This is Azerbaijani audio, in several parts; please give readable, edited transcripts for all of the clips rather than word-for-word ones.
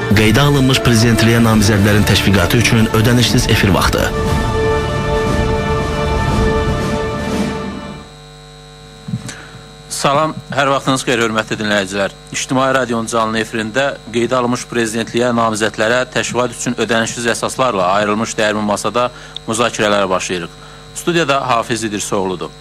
Qeydə alınmış prezidentliyə namizədlərin təşviqatı üçün ödənişsiz efir vaxtı. Salam, hər vaxtınız xeyir, hörmətli dinləyicilər. İctimai Radionun canlı efirində qeydə alınmış prezidentliyə namizədlərə təşviqat üçün ödənişsiz əsaslarla ayrılmış dəyərli masada müzakirələrə başlayırıq. Studiyada Hafiz İdrisoğludur.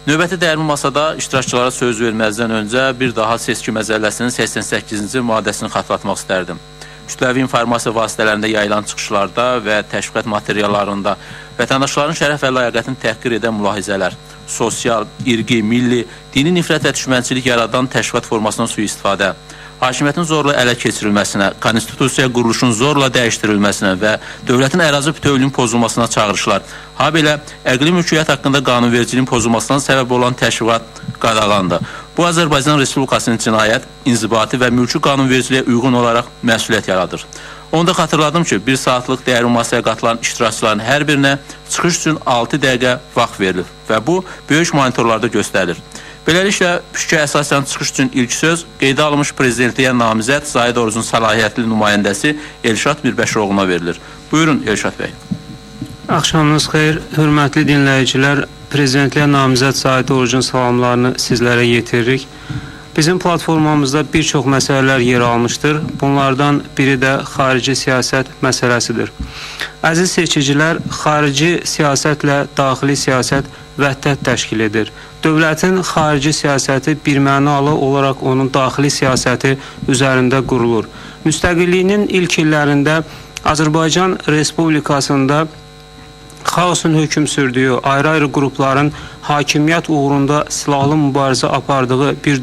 Növbəti dəyərli masada iştirakçılara söz verməzdən öncə bir daha Seçki Məcəlləsinin 88-ci maddəsini xatırlatmaq istərdim. Kütləvi informasiya vasitələrində yayılan çıxışlarda və təşviqat materiallarında vətəndaşların şərəf və ləyaqətini təhqir edən mülahizələr, sosial, irqi, milli, dini nifrət və düşmənçilik yaradan təşviqat formasından sui-istifadə, hakimiyyətin zorla ələ keçirilməsinə, konstitusiya quruluşunun zorla dəyişdirilməsinə və dövlətin ərazi bütövlüyünün pozulmasına çağırışlar, habelə əqli mülkiyyət haqqında qanunvericiliyin pozulmasına səbəb olan təşviqat qadağandır. Bu, Azərbaycan Respublikasının cinayət, inzibati və mülki qanunvericiliyə uyğun olaraq məsuliyyət yaradır. Onu da xatırladım ki, bir saatlıq dəyərli masaya qatılan iştirakçıların hər birinə çıxış üçün 6 dəqiqə vaxt verilir və bu, böyük monitorlarda göstərilir. Beləliklə, püşkə əsasən çıxış üçün ilk söz qeydə alınmış prezidentliyə namizəd Zahid Orucun səlahiyyətli nümayəndəsi Elşad Mirbəşiroğluna verilir. Buyurun, Elşad bəy. Axşamınız xeyir, hörmətli dinləyicilər. Prezidentliyə namizəd Zahid Orucun salamlarını sizlərə yetiririk. Bizim platformamızda bir çox məsələlər yer almışdır. Bunlardan biri də xarici siyasət məsələsidir. Əziz seçicilər, xarici siyasətlə daxili siyasət vəhdət təşkil edir. Dövlətin xarici siyasəti birmənalı olaraq onun daxili siyasəti üzərində qurulur. Müstəqilliyinin ilk illərində Azərbaycan Respublikasında xaosun hökm sürdüyü, ayrı-ayrı qrupların hakimiyyət uğrunda silahlı mübarizə apardığı bir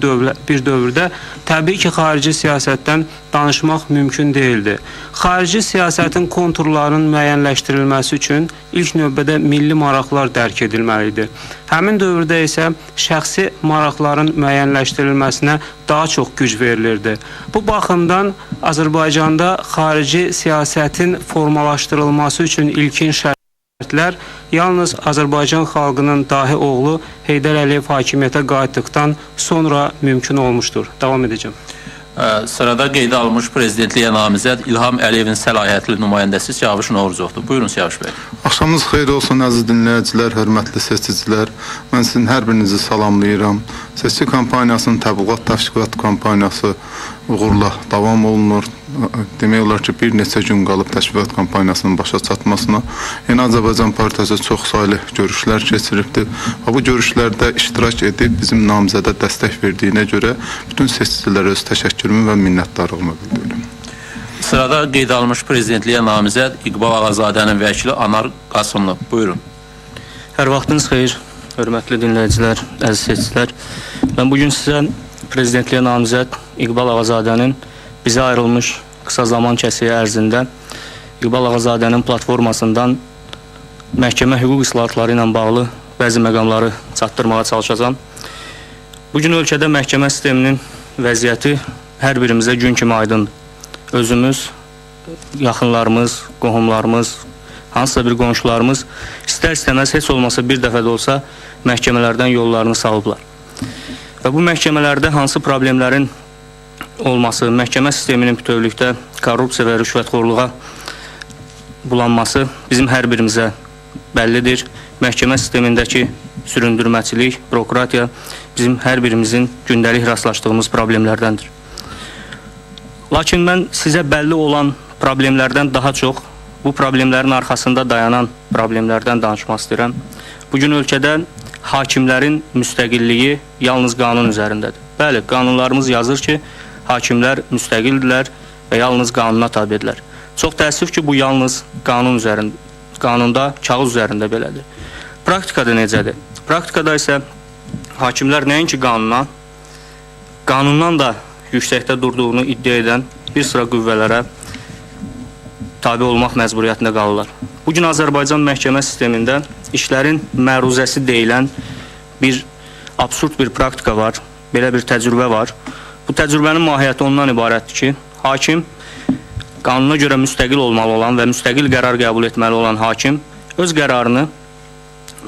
dövrdə təbii ki, xarici siyasətdən danışmaq mümkün deyildi. Xarici siyasətin konturlarının müəyyənləşdirilməsi üçün ilk növbədə milli maraqlar dərk edilməli idi. Həmin dövrdə isə şəxsi maraqların müəyyənləşdirilməsinə daha çox güc verilirdi. Bu baxımdan Azərbaycanda xarici siyasətin formalaşdırılması üçün ilkin şərtlər yalnız Azərbaycan xalqının dahi oğlu Heydər Əliyev hakimiyyətə qayıtdıqdan sonra mümkün olmuşdur. Davam edəcəm. Sırada qeydə alınmış prezidentliyə namizəd İlham Əliyevin səlahiyyətli nümayəndəsi Siyavuş Novruzovdur. Buyurun Siyavuş bəy. Axşamınız xeyir olsun əziz dinləyicilər, hörmətli seçicilər. Mən sizin hər birinizi salamlayıram. Seçki kampaniyasının təbliğat təşviqat kampaniyası uğurla davam olunur. Demək olar ki, bir neçə gün qalıb təşviqat kampaniyasının başa çatmasına. Yeni Azərbaycan Partiyası çox saylı görüşlər keçiribdir. Və bu görüşlərdə iştirak edib bizim namizədə dəstək verdiyinə görə bütün seçicilərə öz təşəkkürümü və minnətdarlığımı bildirirəm. Sırada qeydə alınmış prezidentliyə namizəd İqbal Ağazadənin vəkili Anar Qasımlı. Buyurun. Hər vaxtınız xeyir, hörmətli dinləyicilər, əziz seçicilər. Mən bugün sizə prezidentliyə namizəd İqbal Ağazadənin bizə ayrılmış qısa zaman kəsiyi ərzində İqbal Ağazadənin platformasından məhkəmə hüquq islahatları ilə bağlı bəzi məqamları çatdırmağa çalışacağam. Bugün ölkədə məhkəmə sisteminin vəziyyəti hər birimizə gün kimi aydındır. Özümüz, yaxınlarımız, qohumlarımız, hansısa bir qonşularımız istər-istəməz heç olmasa bir dəfə də olsa məhkəmələrdən yollarını salıblar. Və bu məhkəmələrdə hansı problemlərin olması, məhkəmə sisteminin bütövlükdə korrupsiya və rüşvətxorluğa bulanması bizim hər birimizə bəllidir. Məhkəmə sistemindəki süründürməçilik, bürokratiya bizim hər birimizin gündəlik rastlaşdığımız problemlərdəndir. Lakin mən sizə bəlli olan problemlərdən daha çox bu problemlərin arxasında dayanan problemlərdən danışmaq istəyirəm. Bugün ölkədə hakimlərin müstəqilliyi yalnız qanun üzərindədir. Bəli, qanunlarımız yazır ki, hakimlər müstəqildirlər və yalnız qanuna tabedirlər. Çox təəssüf ki, bu yalnız qanun üzərində, qanunda, kağız üzərində belədir. Praktikada necədir? Praktikada isə hakimlər nəinki qanuna, qanundan da yüksəkdə durduğunu iddia edən bir sıra qüvvələrə tabi olmaq məcburiyyətində qalırlar. Bugün Azərbaycan məhkəmə sistemində işlərin məruzəsi deyilən bir absurd bir praktika var, belə bir təcrübə var. Bu təcrübənin mahiyyəti ondan ibarətdir ki, hakim qanuna görə müstəqil olmalı olan və müstəqil qərar qəbul etməli olan hakim öz qərarını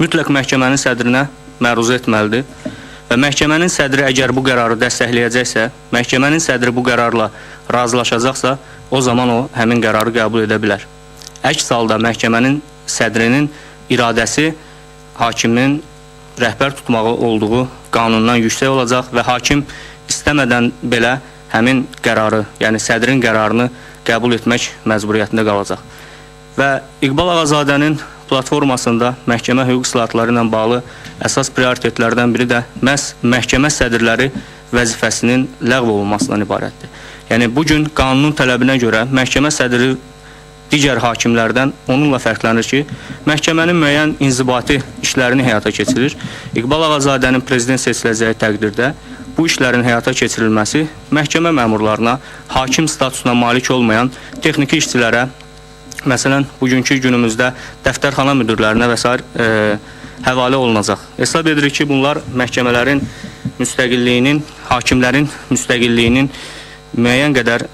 mütləq məhkəmənin sədrinə məruzə etməlidir Və məhkəmənin sədri əgər bu qərarı dəstəkləyəcəksə, məhkəmənin sədri bu qərarla razılaşacaqsa, o zaman o həmin qərarı qəbul edə bilər. Əks halda məhkəmənin sədrinin iradəsi hakimin rəhbər tutmağı olduğu qanundan yüksək olacaq və hakim istəmədən belə həmin qərarı, yəni sədrin qərarını qəbul etmək məcburiyyətində qalacaq. Və İqbal Ağazadənin platformasında məhkəmə hüquq islahatları ilə bağlı əsas prioritetlərdən biri də məhz məhkəmə sədrləri vəzifəsinin ləğv olunmasından ibarətdir. Yəni bugün qanunun tələbinə görə məhkəmə sədri digər hakimlərdən onunla fərqlənir ki, məhkəmənin müəyyən inzibati işlərini həyata keçirir. İqbal Ağazadənin prezident seçiləcəyi təqdirdə bu işlərin həyata keçirilməsi məhkəmə məmurlarına, hakim statusuna malik olmayan texniki işçilərə, məsələn, bugünkü günümüzdə dəftərxana müdirlərinə və sair həvalə olunacaq. Hesab edirik ki, bunlar məhkəmələrin müstəqilliyinin, hakimlərin müstəqilliyinin müəyyən qədər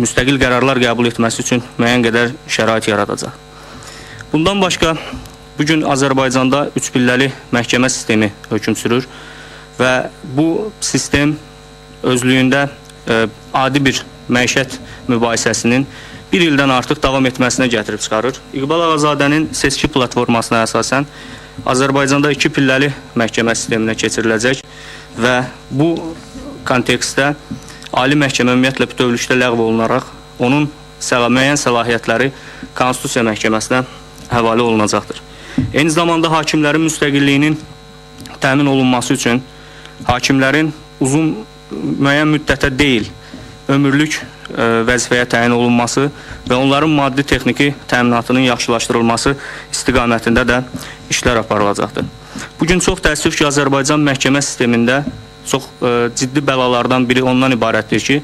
müstəqil qərarlar qəbul etməsi üçün müəyyən qədər şərait yaradacaq. Bundan başqa, bugün Azərbaycanda üçpilləli məhkəmə sistemi hökm sürür və bu sistem özlüyündə adi bir məişət mübahisəsinin bir ildən artıq davam etməsinə gətirib çıxarır. İqbal Ağazadənin seçki platformasına əsasən Azərbaycanda iki pilləli məhkəmə sisteminə keçiriləcək və bu kontekstdə Ali Məhkəmə ümumiyyətlə bütövlükdə ləğv olunaraq onun müəyyən səlahiyyətləri Konstitusiya Məhkəməsinə həvalə olunacaqdır. Eyni zamanda hakimlərin müstəqilliyinin təmin olunması üçün hakimlərin uzun müəyyən müddətə deyil, ömürlük vəzifəyə təyin olunması və onların maddi texniki təminatının yaxşılaşdırılması istiqamətində də işlər aparılacaqdır. Bugün çox təəssüf ki, Azərbaycan məhkəmə sistemində çox ciddi bəlalardan biri ondan ibarətdir ki,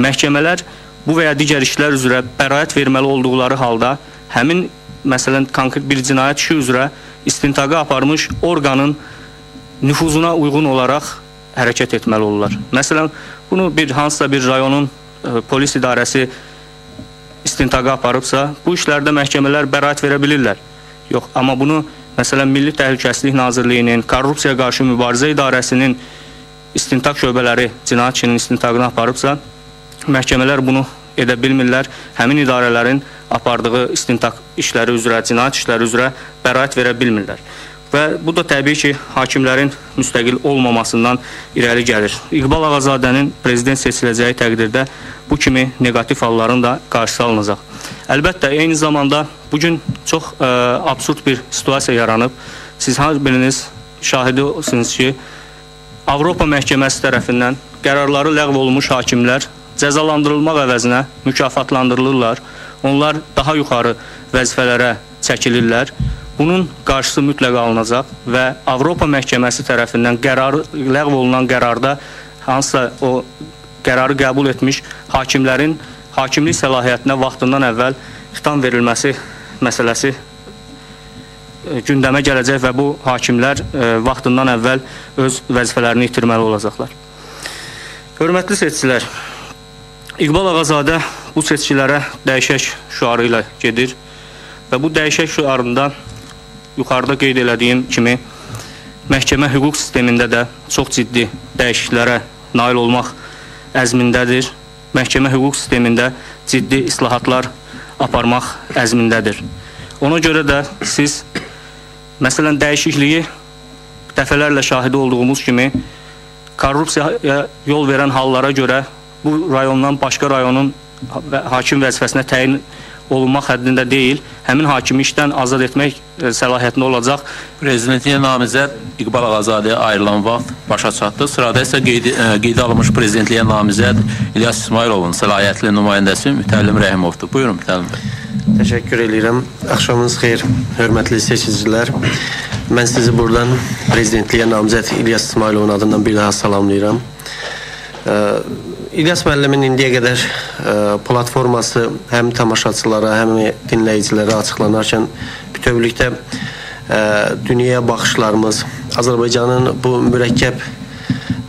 məhkəmələr bu və ya digər işlər üzrə bəraət verməli olduqları halda həmin, məsələn, konkret bir cinayət işi üzrə istintaqa aparmış orqanın nüfuzuna uyğun olaraq hərəkət etməli olurlar. Məsələn, bunu bir hansısa bir rayonun polis idarəsi istintaqa aparıbsa, bu işlərdə məhkəmələr bəraət verə bilirlər. Yox, amma bunu, məsələn, Milli Təhlükəsizlik Nazirliyinin, Korrupsiyaya qarşı mübarizə idarəsinin istintaq şöbələri cinayət işinin istintaqını aparıbsa, məhkəmələr bunu edə bilmirlər. Həmin idarələrin apardığı istintaq işləri üzrə, cinayət işləri üzrə bəraət verə bilmirlər. Və bu da təbii ki, hakimlərin müstəqil olmamasından irəli gəlir. İqbal Ağazadənin prezident seçiləcəyi təqdirdə bu kimi neqativ halların da qarşısı alınacaq. Əlbəttə, eyni zamanda bugün çox absurd bir situasiya yaranıb. Siz hər biriniz şahidisiniz ki, Avropa Məhkəməsi tərəfindən qərarları ləğv olunmuş hakimlər cəzalandırılmaq əvəzinə mükafatlandırılırlar. Onlar daha yuxarı vəzifələrə çəkilirlər. Bunun qarşısı mütləq alınacaq və Avropa Məhkəməsi tərəfindən qərarı, ləğv olunan qərarda hansısa o qərarı qəbul etmiş hakimlərin hakimlik səlahiyyətinə vaxtından əvvəl xitam verilməsi məsələsi gündəmə gələcək və bu hakimlər vaxtından əvvəl öz vəzifələrini itirməli olacaqlar. Hörmətli seçicilər, İqbal Ağazadə bu seçkilərə dəyişək şüarı ilə gedir və bu dəyişək şüarında yuxarıda qeyd elədiyim kimi məhkəmə hüquq sistemində də çox ciddi dəyişikliklərə nail olmaq əzmindədir. Məhkəmə hüquq sistemində ciddi islahatlar aparmaq əzmindədir. Ona görə də siz, məsələn, dəyişikliyi dəfələrlə şahidi olduğumuz kimi korrupsiyaya yol verən hallara görə bu rayondan başqa rayonun hakim vəzifəsinə təyin olunmaq həddində deyil, həmin hakimi işdən azad etmək səlahiyyətində olacaq. Prezidentliyə namizəd İqbal Ağazadəyə ayrılan vaxt başa çatdı. Sırada isə qeydə alınmış prezidentliyə namizəd İlyas İsmayılovun səlahiyyətli nümayəndəsi Mütəllim Rəhimovdur. Buyurun Mütəllim bəy. Təşəkkür edirəm. Axşamınız xeyir, hörmətli seçicilər. Mən sizi buradan prezidentliyə namizəd İlyas İsmayılovun adından bir daha salamlayıram. İlyas müəllimin indiyə qədər platforması həm tamaşaçılara, həm dinləyicilərə açıqlanarkən bütövlükdə dünyaya baxışlarımız, Azərbaycanın bu mürəkkəb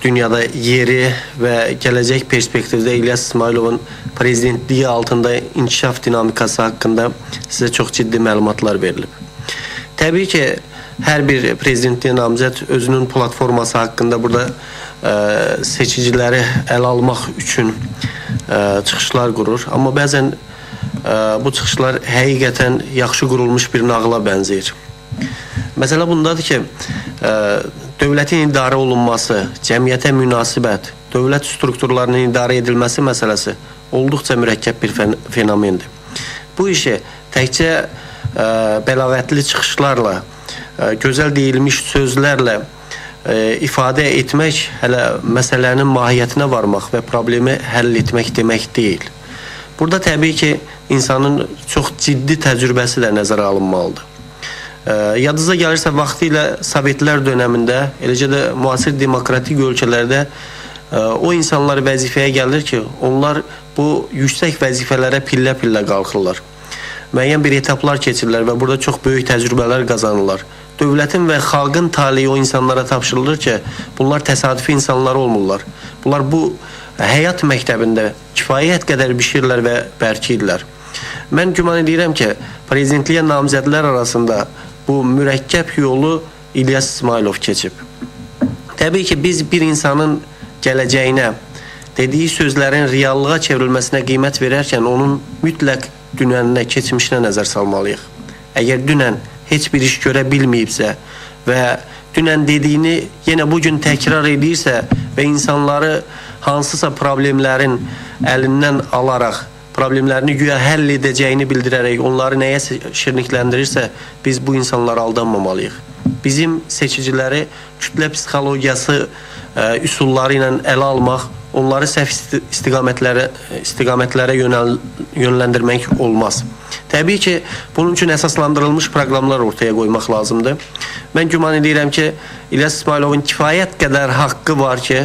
dünyada yeri və gələcək perspektivdə İlyas İsmayılovun prezidentliyi altında inkişaf dinamikası haqqında sizə çox ciddi məlumatlar verilib. Təbii ki, Hər bir prezidentliyə namizəd özünün platforması haqqında burada seçiciləri ələ almaq üçün çıxışlar qurur. Amma bəzən bu çıxışlar həqiqətən yaxşı qurulmuş bir nağıla bənzəyir. Məsələ bundadır ki, dövlətin idarə olunması, cəmiyyətə münasibət, dövlət strukturlarının idarə edilməsi məsələsi olduqca mürəkkəb bir fenomendir. Bu işi təkcə bəlağətli çıxışlarla, gözəl deyilmiş sözlərlə ifadə etmək hələ məsələnin mahiyyətinə varmaq və problemi həll etmək demək deyil. Burada təbii ki, insanın çox ciddi təcrübəsi də nəzərə alınmalıdır. Yadınıza gəlirsə, vaxtilə Sovetlər dönəmində, eləcə də müasir demokratik ölkələrdə o insanlar vəzifəyə gəlir ki, onlar bu yüksək vəzifələrə pillə-pillə qalxırlar. Müəyyən bir etaplar keçirlər və burada çox böyük təcrübələr qazanırlar. Dövlətin və xalqın taleyi o insanlara tapşırılır ki, bunlar təsadüfi insanlar olmurlar. Bunlar bu həyat məktəbində kifayət qədər bişirlər və bərkiyirlər. Mən güman edirəm ki, prezidentliyə namizədlər arasında bu mürəkkəb yolu İlyas İsmayılov keçib. Təbii ki, biz bir insanın gələcəyinə, dediyi sözlərin reallığa çevrilməsinə qiymət verərkən onun mütləq dünəninə, keçmişinə nəzər salmalıyıq. Əgər dünən heç bir iş görə bilməyibsə və dünən dediyini yenə bugün təkrar edirsə və insanları hansısa problemlərin əlindən alaraq, problemlərini güya həll edəcəyini bildirərək onları nəyə şirinlikləndirirsə, biz bu insanlara aldanmamalıyıq. Bizim seçiciləri kütlə psixologiyası üsulları ilə ələ almaq, onları səhv istiqamətlərə yönləndirmək olmaz. Təbii ki, bunun üçün əsaslandırılmış proqramlar ortaya qoymaq lazımdır. Mən güman edirəm ki, İlyas İsmayılovun kifayət qədər haqqı var ki,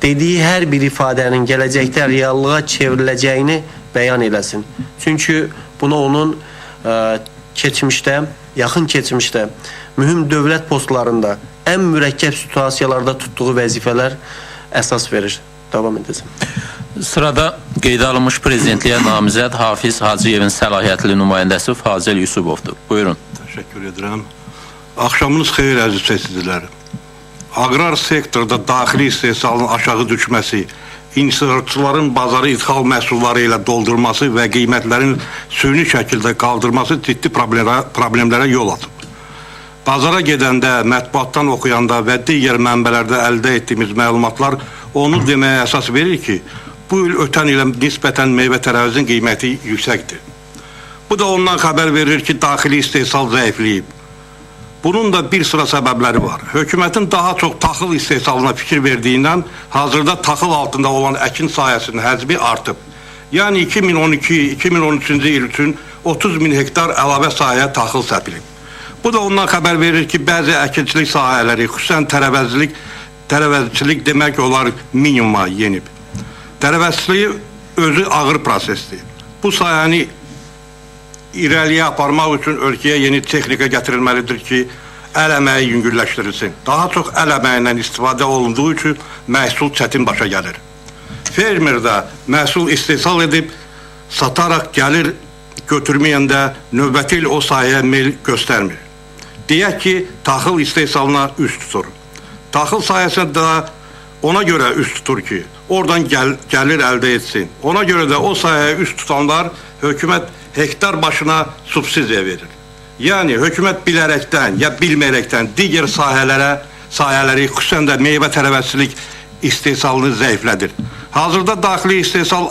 dediyi hər bir ifadənin gələcəkdə reallığa çevriləcəyini bəyan eləsin. Çünki buna onun keçmişdə, yaxın keçmişdə mühüm dövlət postlarında ən mürəkkəb situasiyalarda tutduğu vəzifələr əsas verir. Davam edəcəm. Sırada qeydə alınmış prezidentliyə namizəd Hafiz Hacıyevin səlahiyyətli nümayəndəsi Fazil Yusubovdur. Buyurun. Təşəkkür edirəm. Axşamınız xeyir əziz seçicilər. Aqrar sektorda daxili istehsalın aşağı düşməsi, inşaatçıların bazarı idxal məhsulları ilə doldurması və qiymətlərin süni şəkildə qaldırması ciddi problemlərə yol açıb. Bazara gedəndə, mətbuatdan oxuyanda və digər mənbələrdə əldə etdiyimiz məlumatlar onu deməyə əsas verir ki, bu il ötən ilə nisbətən meyvə tərəvəzin qiyməti yüksəkdir. Bu da ondan xəbər verir ki, daxili istehsal zəifləyib. Bunun da bir sıra səbəbləri var. Hökumətin daha çox taxıl istehsalına fikir verdiyindən hazırda taxıl altında olan əkin sahəsinin həcmi artıb. Yəni 2012-2013-cü il üçün 30 min hektar əlavə sahəyə taxıl səpilib. Bu da ondan xəbər verir ki, bəzi əkinçilik sahələri, xüsusən tərəvəzçilik demək olar minimuma yenib. Tərəvəzçiliyi özü ağır prosesdir. Bu sahəni irəliyə aparmaq üçün ölkəyə yeni texnika gətirilməlidir ki, əl əməyi yüngülləşdirilsin. Daha çox əl əməyindən istifadə olunduğu üçün məhsul çətin başa gəlir. Fermer də məhsul istehsal edib sataraq gəlir götürməyəndə növbəti il o sahəyə meyl göstərmir. Deyək ki, taxıl istehsalına üst tutur. Taxıl sahəsində də ona görə üst tutur ki, oradan gəlir əldə etsin. Ona görə də o sahəyə üst tutanlar hökumət hektar başına subsidiya verir. Yəni, hökumət bilərəkdən ya bilməyərəkdən digər sahələri, xüsusən də meyvə tərəvəzçilik istehsalını zəiflədir. Hazırda daxili istehsal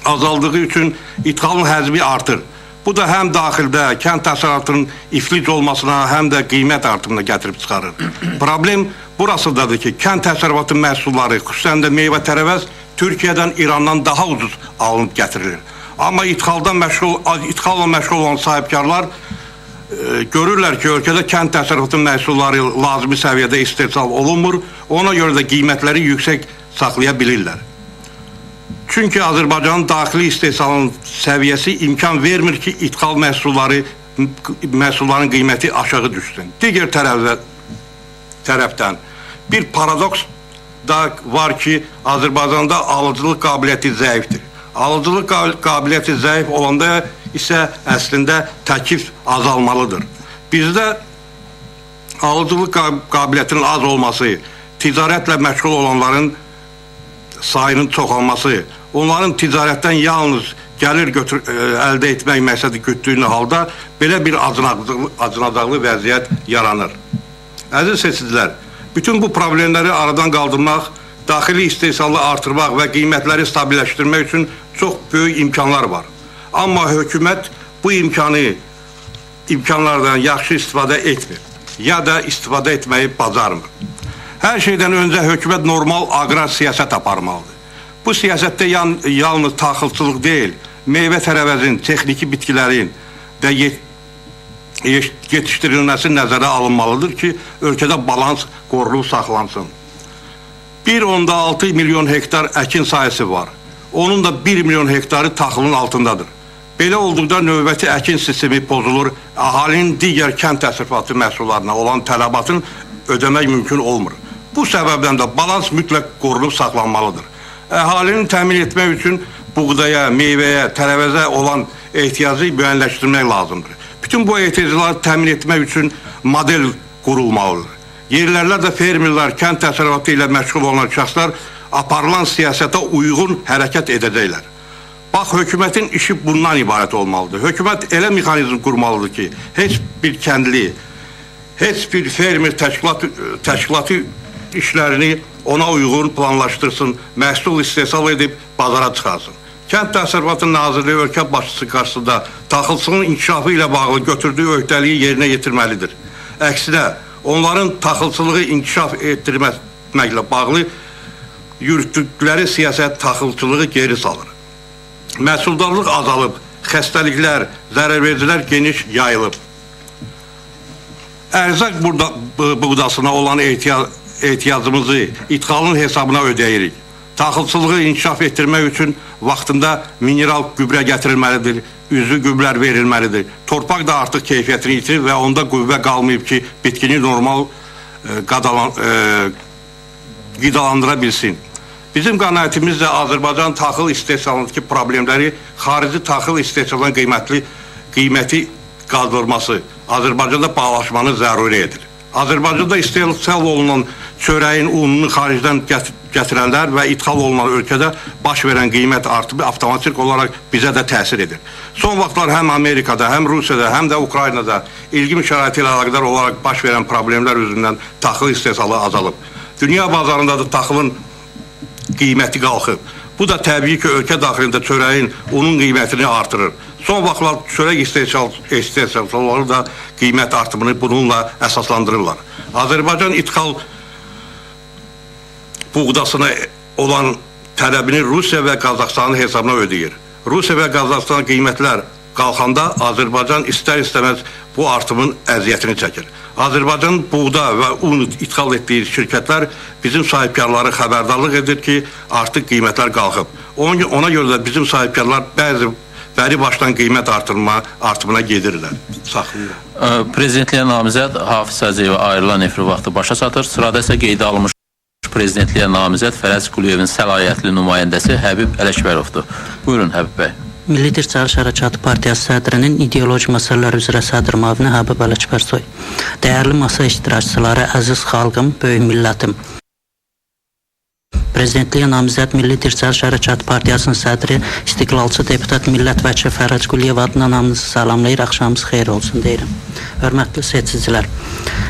azaldığı üçün idxalın həcmi artır. Bu da həm daxildə kənd təsərrüfatının iflic olmasına, həm də qiymət artımına gətirib çıxarır. Problem burasındadır ki, kənd təsərrüfatı məhsulları, xüsusən də meyvə tərəvəz Türkiyədən, İrandan daha ucuz alınıb gətirilir. Amma idxalla məşğul olan sahibkarlar görürlər ki, ölkədə kənd təsərrüfatı məhsulları lazımi səviyyədə istehsal olunmur, ona görə də qiymətləri yüksək saxlaya bilirlər. Çünki Azərbaycanın daxili istehsalının səviyyəsi imkan vermir ki, idxal məhsulların qiyməti aşağı düşsün. Digər tərəfdən bir paradoks da var ki, Azərbaycanda alıcılıq qabiliyyəti zəifdir. Alıcılıq qabiliyyəti zəif olanda isə əslində təklif azalmalıdır. Bizdə Alıcılıq qabiliyyətinin az olması, ticarətlə məşğul olanların sayının çoxalması, onların ticarətdən yalnız gəlir əldə etmək məqsədi gütdüyü halda belə bir acınacaqlı vəziyyət yaranır. Əziz seçicilər, bütün bu problemləri aradan qaldırmaq, daxili istehsalı artırmaq və qiymətləri stabilləşdirmək üçün çox böyük imkanlar var. Amma hökumət bu imkanlardan yaxşı istifadə etmir ya da istifadə etməyi bacarmır. Hər şeydən öncə hökumət normal aqrar siyasət aparmalıdır. Bu siyasətdə yalnız taxılçılıq deyil, meyvə tərəvəzin, texniki bitkilərin də yetişdirilməsi nəzərə alınmalıdır ki, ölkədə balans qorunub saxlansın. 1,6 milyon hektar əkin sahəsi var. Onun da 1 milyon hektarı taxılın altındadır. Belə olduqda növbəti əkin sistemi pozulur, əhalinin digər kənd təsərrüfatı məhsullarına olan tələbatını ödəmək mümkün olmur. Bu səbəbdən də balans mütləq qorunub saxlanmalıdır. Əhalinin təmin etmək üçün buğdaya, meyvəyə, tərəvəzə olan ehtiyacı müəyyənləşdirmək lazımdır. Bütün bu ehtiyacları təmin etmək üçün model qurulmalıdır. Yerlərdə də fermerlər, kənd təsərrüfatı ilə məşğul olan şəxslər aparılan siyasətə uyğun hərəkət edəcəklər. Bax, hökumətin işi bundan ibarət olmalıdır. Hökumət elə mexanizm qurmalıdır ki, heç bir kəndli, heç bir fermer təşkilatı işlərini ona uyğun planlaşdırsın, məhsul istehsal edib bazara çıxarsın. Kənd Təsərrüfatı Nazirliyi ölkə başçısı qarşısında taxılçılığın inkişafı ilə bağlı götürdüyü öhdəliyi yerinə yetirməlidir. Əksinə, onların taxılçılığı inkişaf etdirməklə bağlı yürütdükləri siyasət taxılçılığı geri salır. Məhsuldarlıq azalıb, xəstəliklər, zərərvericilər geniş yayılıb. Ərzaq buğdasına olan ehtiyacımızı idxalın hesabına ödəyirik. Taxılçılığı inkişaf etdirmək üçün vaxtında mineral gübrə gətirilməlidir, üzvü gübrələr verilməlidir. Torpaq da artıq keyfiyyətini itirir və onda qüvvə qalmayıb ki, bitkini normal qidalandıra bilsin. Bizim qənaətimizcə Azərbaycan taxıl istehsalındakı problemləri xarici taxıl istehsalının qiyməti qaldırması Azərbaycanda bahalaşmanı zəruri edir. Azərbaycanda istehsal olunan çörəyin ununu xaricdən gətirənlər və idxal olunan ölkədə baş verən qiymət artımı avtomatik olaraq bizə də təsir edir. Son vaxtlar həm Amerikada, həm Rusiyada, həm də Ukraynada ilgim şəraiti ilə əlaqədar olaraq baş verən problemlər üzündən taxıl istehsalı azalıb. Dünya bazarında da taxılın qiyməti qalxıb. Bu da təbii ki, ölkə daxilində çörəyin unun qiymətini artırır. Son vaxtlar çörək istehsalçıları da qiymət artımını bununla əsaslandırırlar. Azərbaycan idxal buğdasına olan tələbini Rusiya və Qazaxıstanın hesabına ödəyir. Rusiya və Qazaxıstan qiymətlər qalxanda Azərbaycan istər-istəməz bu artımın əziyyətini çəkir. Azərbaycanın buğda və un idxal etdiyi şirkətlər bizim sahibkarları xəbərdarlıq edir ki, artıq qiymətlər qalxıb. Ona görə də bizim sahibkarlar bəzi bəri başdan qiymət artımına gedirlər. Saxlayıram. Prezidentliyə namizəd Hafiz Hacıyeva ayrılan efir vaxtı başa çatır. Sırada isə qeydə alınmış prezidentliyə namizəd Fərəz Quliyevin səlahiyyətli nümayəndəsi Həbib Ələkbərovdur. Buyurun Həbib bəy. Milli Dirçəliş Hərəkatı Partiyası sədrinin ideoloji məsələlər üzrə sədr müavini Həbib Ələkbərsoy. Dəyərli masa iştirakçıları, əziz xalqım, böyük millətim. Prezidentliyə namizəd Milli Dirçəliş Hərəkatı Partiyasının sədri, istiqlalçı deputat millət vəkili Fərəc Quliyev adından hamınızı salamlayır, axşamınız xeyir olsun deyirəm. Hörmətli seçicilər,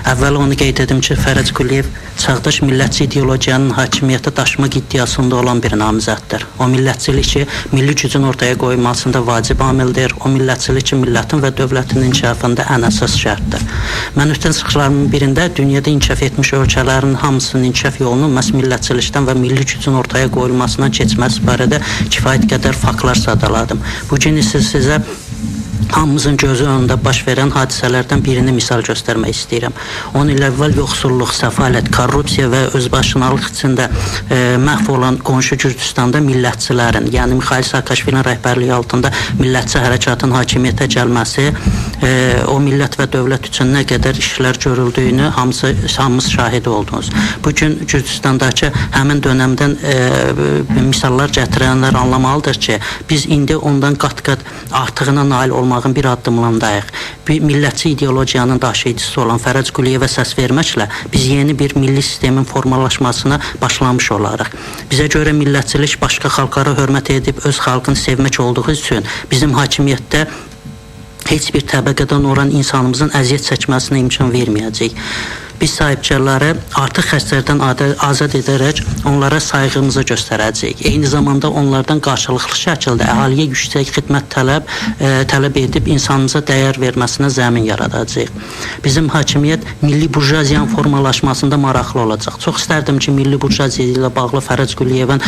əvvəl onu qeyd edim ki, Fərəc Quliyev çağdaş millətçi ideologiyanın hakimiyyətə daşımaq iddiasında olan bir namizəddir. O millətçilik ki, milli gücün ortaya qoyulmasında vacib amildir. O millətçilik ki, millətin və dövlətin inkişafında ən əsas şərtdir. Mən ötən çıxışlarımın birində dünyada inkişaf etmiş ölkələrin hamısının inkişaf yolunu məhz millətçilikdən və milli gücün ortaya qoyulmasından keçməsi barədə kifayət qədər faktlar sadaladım. Bugün isə sizə hamımızın gözü önündə baş verən hadisələrdən birini misal göstərmək istəyirəm. 10 il əvvəl yoxsulluq, səfalət, korrupsiya və özbaşınalıq içində məhv olan qonşu Gürcüstanda millətçilərin, yəni Mixail Saakaşvilinin rəhbərliyi altında millətçi hərəkatın hakimiyyətə gəlməsi, o millət və dövlət üçün nə qədər işlər görüldüyünü hamımız şahidi oldunuz. Bugün Gürcüstandakı həmin dönəmdən misallar gətirənlər anlamalıdır ki, biz indi ondan qat-qat artığına nail olmalıyıq. qurtarmağın bir addımlandayıq. Bir millətçi ideologiyanın daşıyıcısı olan Fərəc Quliyevə səs verməklə biz yeni bir milli sistemin formalaşmasına başlamış olarıq. Bizə görə millətçilik başqa xalqlara hörmət edib öz xalqını sevmək olduğu üçün bizim hakimiyyətdə heç bir təbəqədən olan insanımızın əziyyət çəkməsinə imkan verməyəcəyik. Biz sahibkarları artıq xərclərdən azad edərək onlara sayğımızı göstərəcəyik. Eyni zamanda onlardan qarşılıqlı şəkildə əhaliyə yüksək xidmət tələb edib insanımıza dəyər verməsinə zəmin yaradacağıq. Bizim hakimiyyət milli burjuaziyanın formalaşmasında maraqlı olacaq. Çox istərdim ki, milli burjuaziya ilə bağlı Fərəc Quliyevin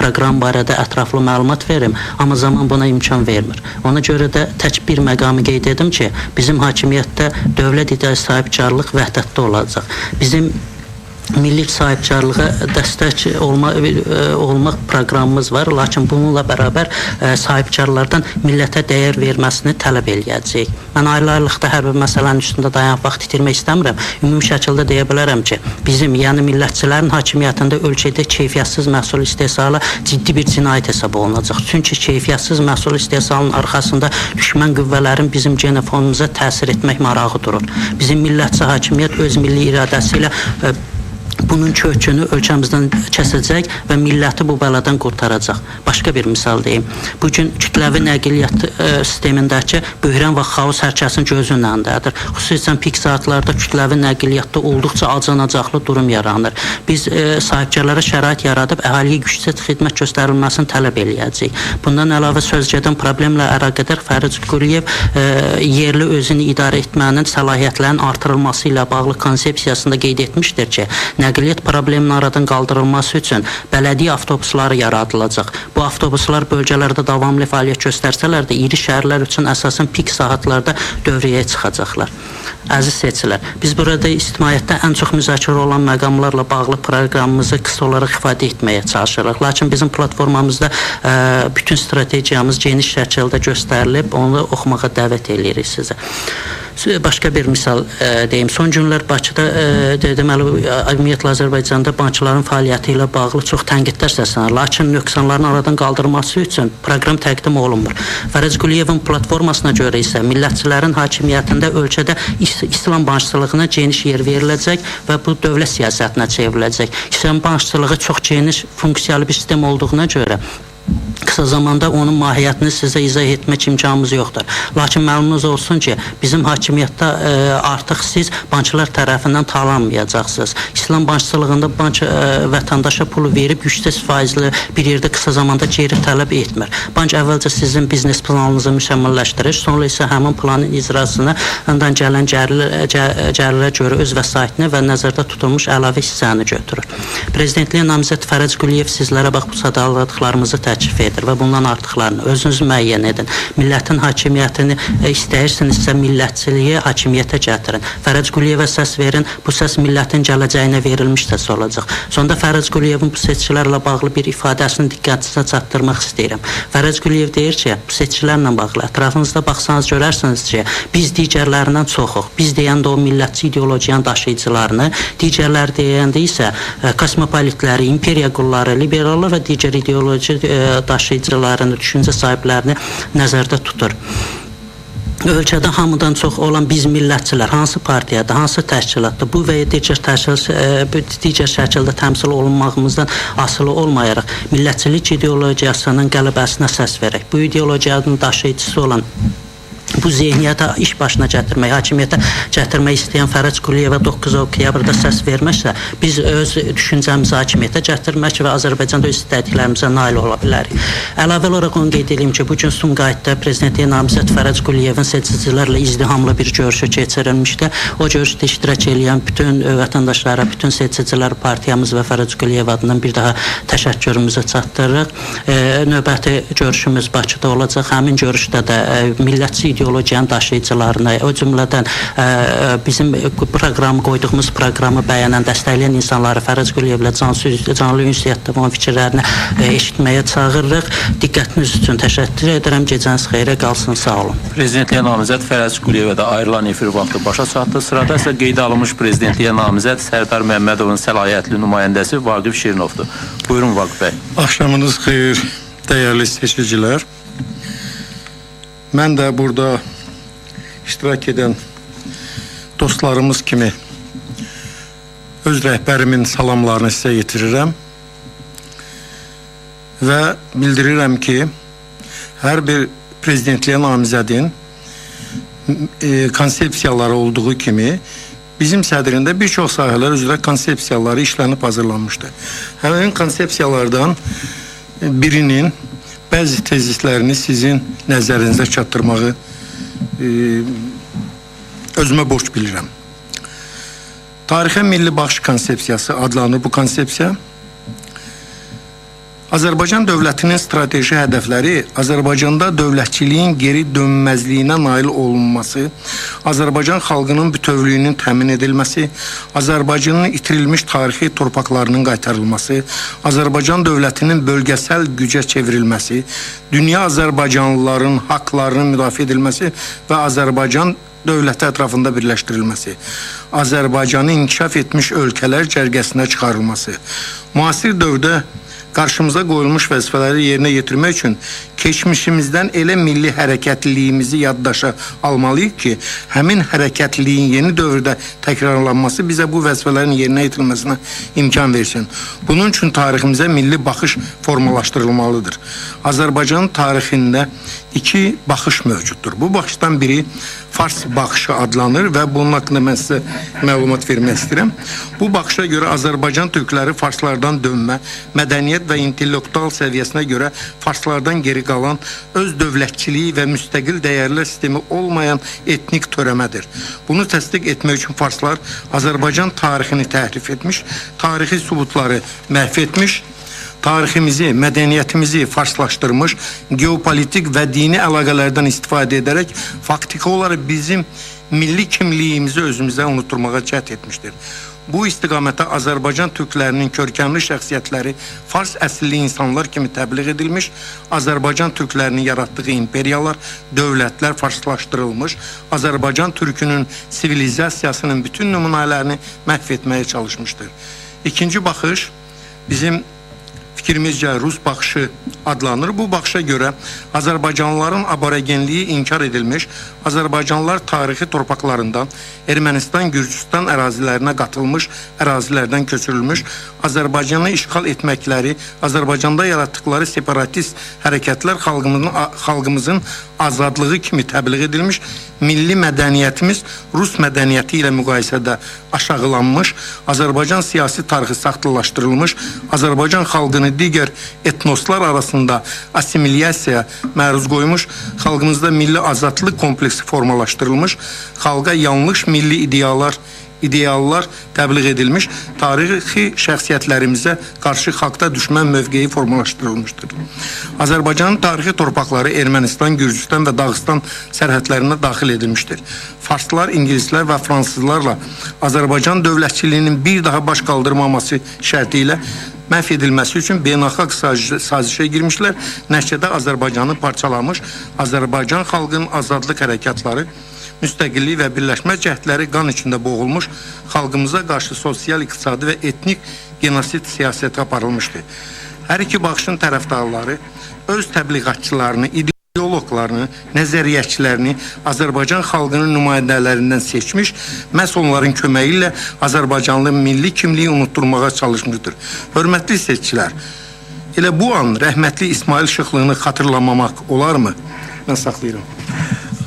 proqram barədə ətraflı məlumat verim, amma zaman buna imkan vermir. Ona görə də tək bir məqamı qeyd edim ki, bizim hakimiyyətdə dövlət idarə sahibkarlıq vəhdətdə olacaq. Bizim milli sahibkarlığa dəstək olmaq proqramımız var, lakin bununla bərabər sahibkarlardan millətə dəyər verməsini tələb eləyəcəyik. Mən ayrı-ayrılıqda hər bir məsələnin üstündə dayanıb vaxt itirmək istəmirəm. Ümumi şəkildə deyə bilərəm ki, bizim, yəni millətçilərin hakimiyyətində ölkədə keyfiyyətsiz məhsul istehsalı ciddi bir cinayət hesab olunacaq. Çünki keyfiyyətsiz məhsul istehsalının arxasında düşmən qüvvələrin bizim genofonumuza təsir etmək marağı durur. Bizim millətçi hakimiyyət öz milli iradəsi ilə bunun kökünü ölkəmizdən kəsəcək və milləti bu bəladan qurtaracaq. Başqa bir misal deyim. Bugün kütləvi nəqliyyat sistemindəki böhran və xaos hər kəsin gözünün önündədir. Xüsusən pik saatlarda kütləvi nəqliyyatda olduqca acınacaqlı durum yaranır. Biz sahibkarlara şərait yaradıb əhaliyə yüksək xidmət göstərilməsini tələb eləyəcəyik. Bundan əlavə söz gedən problemlə əlaqədar Fərəc Quliyev yerli özünü idarə etmənin səlahiyyətlərinin artırılması ilə bağlı konsepsiyasında qeyd etmişdir ki, nəqliyyat probleminin aradan qaldırılması üçün bələdiyyə avtobusları yaradılacaq. Bu avtobuslar bölgələrdə davamlı fəaliyyət göstərsələr də iri şəhərlər üçün əsasən pik saatlarda dövriyyəyə çıxacaqlar. Əziz seçicilər, biz burada ictimaiyyətdə ən çox müzakirə olan məqamlarla bağlı proqramımızı qısa olaraq ifadə etməyə çalışırıq. Lakin bizim platformamızda bütün strategiyamız geniş şəkildə göstərilib, onu oxumağa dəvət eləyirik sizə. Başqa bir misal deyim. Son günlər Bakıda, deməli, ümumiyyətlə Azərbaycanda bankların fəaliyyəti ilə bağlı çox tənqidlər səslənir. Lakin nöqsanların aradan qaldırılması üçün proqram təqdim olunmur. Fərəc Quliyevin platformasına görə isə millətçilərin hakimiyyətində ölkədə İslam bankçılığına geniş yer veriləcək və bu dövlət siyasətinə çevriləcək. İslam bankçılığı çox geniş funksiyalı bir sistem olduğuna görə qısa zamanda onun mahiyyətini sizə izah etmək imkanımız yoxdur. Lakin məlumunuz olsun ki, bizim hakimiyyətdə artıq siz banklar tərəfindən talanmayacaqsınız. İslam bankçılığında bank vətəndaşa pulu verib yüksək faizli bir yerdə qısa zamanda geri tələb etmir. Bank əvvəlcə sizin biznes planınızı mükəmməlləşdirir, sonra isə həmin planın icrasını ondan gələn gəlirə görə öz vəsaitini və nəzərdə tutulmuş əlavə hissəni götürür. Prezidentliyə namizəd Fərəc Quliyev sizlərə bax bu sadaladıqlarımızı təklif edir və bundan artıqlarını özünüz müəyyən edin. Millətin hakimiyyətini istəyirsinizsə millətçiliyi hakimiyyətə gətirin. Fərəc Quliyevə səs verin, bu səs millətin gələcəyinə verilmiş səs olacaq. Sonda Fərəc Quliyevin bu seçkilərlə bağlı bir ifadəsini diqqətinizə çatdırmaq istəyirəm. Fərəc Quliyev deyir ki, bu seçkilərlə bağlı ətrafınızda baxsanız görərsiniz ki, biz digərlərindən çoxuq. Biz deyəndə o millətçi ideologiyanın daşıyıcılarını, digərləri deyəndə isə kosmopolitləri, imperiya qulları, liberallar və digər ideoloji daşıyıcılarını, düşüncə sahiblərini nəzərdə tutur. Ölkədə hamıdan çox olan biz millətçilər, hansı partiyada, hansı təşkilatda, bu və ya digər şəkildə təmsil olunmağımızdan asılı olmayaraq millətçilik ideologiyasının qələbəsinə səs verək. Bu ideologiyanın daşıyıcısı olan bu zehniyyətə iş başına gətirmək, hakimiyyətə gətirmək istəyən Fərəc Quliyevə 9 oktyabrda səs verməksə, biz öz düşüncəmizi hakimiyyətə gətirmək və Azərbaycanda öz istədiklərimizə nail ola bilərik. Əlavə olaraq onu qeyd edeyim ki, bugün Sumqayıtda prezidentliyə namizəd Fərəc Quliyevin seçicilərlə izdihamlı bir görüşü keçirilmişdi. O görüşdə iştirak eləyən bütün vətəndaşlara, bütün seçicilər partiyamız və Fərəc Quliyev adından bir daha təşəkkürümüzü çatdırırıq. Növbəti görüşümüz Bakıda olacaq. Həmin görüşdə də millətçi ideologiyanın daşıyıcılarına, o cümlədən bizim proqramı, qoyduğumuz proqramı bəyənən, dəstəkləyən insanları Fərəc Quliyevlə canlı ünsiyyətdə onun fikirlərini eşitməyə çağırırıq. Diqqətiniz üçün təşəkkür edirəm. Gecəniz xeyrə qalsın. Sağ olun. Prezidentliyə namizəd Fərəc Quliyevə də ayrılan efir vaxtı başa çatdı. Sırada isə qeydə alınmış prezidentliyə namizəd Sərdar Məmmədovun səlahiyyətli nümayəndəsi Vaqif Şirinovdur. Buyurun Vaqif bəy. Axşamınız xeyir, dəyərli seçicilər. Mən də burada iştirak edən dostlarımız kimi öz rəhbərimin salamlarını sizə yetirirəm və bildirirəm ki, hər bir prezidentliyə namizədin konsepsiyaları olduğu kimi bizim sədrində bir çox sahələr üzrə konsepsiyaları işlənib hazırlanmışdır. Həmin konsepsiyalardan birinin bəzi tezislərini sizin nəzərinizə çatdırmağı özümə borc bilirəm. Tarixə milli baxış konsepsiyası adlanır bu konsepsiya. Azərbaycan dövlətinin strateji hədəfləri Azərbaycanda dövlətçiliyin geri dönməzliyinə nail olunması, Azərbaycan xalqının bütövlüyünün təmin edilməsi, Azərbaycanın itirilmiş tarixi torpaqlarının qaytarılması, Azərbaycan dövlətinin bölgəsəl gücə çevrilməsi, dünya Azərbaycanlıların haqlarının müdafiə edilməsi və Azərbaycan dövləti ətrafında birləşdirilməsi, Azərbaycanın inkişaf etmiş ölkələr cərgəsinə çıxarılması. Müasir dövrdə qarşımıza qoyulmuş vəzifələri yerinə yetirmək üçün keçmişimizdən elə milli hərəkətliliyimizi yaddaşa almalıyıq ki, həmin hərəkətliliyin yeni dövrdə təkrarlanması bizə bu vəzifələrin yerinə yetirilməsinə imkan versin. Bunun üçün tariximizə milli baxış formalaşdırılmalıdır. Azərbaycanın tarixində iki baxış mövcuddur. Bu baxışdan biri Fars baxışı adlanır və bunun haqqında mən sizə məlumat vermək istəyirəm. Bu baxışa görə Azərbaycan türkləri farslardan dönmə, mədəniyyət və intellektual səviyyəsinə görə farslardan geri qalan, öz dövlətçiliyi və müstəqil dəyərlər sistemi olmayan etnik törəmədir. Bunu təsdiq etmək üçün farslar Azərbaycan tarixini təhrif etmiş, tarixi sübutları məhv etmiş, tariximizi, mədəniyyətimizi farslaşdırmış, geopolitik və dini əlaqələrdən istifadə edərək faktiki olaraq bizim milli kimliyimizi özümüzə unutturmağa cəhd etmişdir. Bu istiqamətdə Azərbaycan türklərinin görkəmli şəxsiyyətləri fars əsilli insanlar kimi təbliğ edilmiş, Azərbaycan türklərinin yaratdığı imperiyalar, dövlətlər farslaşdırılmış, Azərbaycan türkünün sivilizasiyasının bütün nümunələrini məhv etməyə çalışmışdır. İkinci baxış bizim fikrimizcə Rus baxışı adlanır. Bu baxışa görə Azərbaycanlıların aborigenliyi inkar edilmiş, Azərbaycanlılar tarixi torpaqlarından Ermənistan, Gürcüstan ərazilərinə qatılmış, ərazilərdən köçürülmüş, Azərbaycanı işğal etməkləri, Azərbaycanda yaratdıqları separatist hərəkətlər xalqımızın azadlığı kimi təbliğ edilmiş, milli mədəniyyətimiz Rus mədəniyyəti ilə müqayisədə aşağılanmış, Azərbaycan siyasi tarixi saxtalaşdırılmış, Azərbaycan xalqını digər etnoslar arasında assimilyasiyaya məruz qoymuş, xalqımızda milli azadlıq kompleksi formalaşdırılmış, xalqa yanlış milli ideallar təbliğ edilmiş, tarixi şəxsiyyətlərimizə qarşı xalqda düşmən mövqeyi formalaşdırılmışdır. Azərbaycanın tarixi torpaqları Ermənistan, Gürcüstan və Dağıstan sərhədlərinə daxil edilmişdir. Farslar, ingilislər və fransızlarla Azərbaycan dövlətçiliyinin bir daha baş qaldırmaması şərti ilə məhv edilməsi üçün beynəlxalq sazişə girmişlər. Nəticədə Azərbaycanı parçalamış, Azərbaycan xalqının azadlıq hərəkatları, müstəqillik və birləşmə cəhdləri qan içində boğulmuş, xalqımıza qarşı sosial, iqtisadi və etnik genosid siyasəti aparılmışdı. Hər iki baxışın tərəfdarları öz təbliğatçılarını, ideoloqlarını, nəzəriyyətçilərini Azərbaycan xalqının nümayəndələrindən seçmiş, məhz onların köməyi ilə Azərbaycanlı milli kimliyi unutturmağa çalışmışdır. Hörmətli seçicilər, elə bu an rəhmətli İsmail Şıxlını xatırlamamaq olarmı? Mən saxlayıram.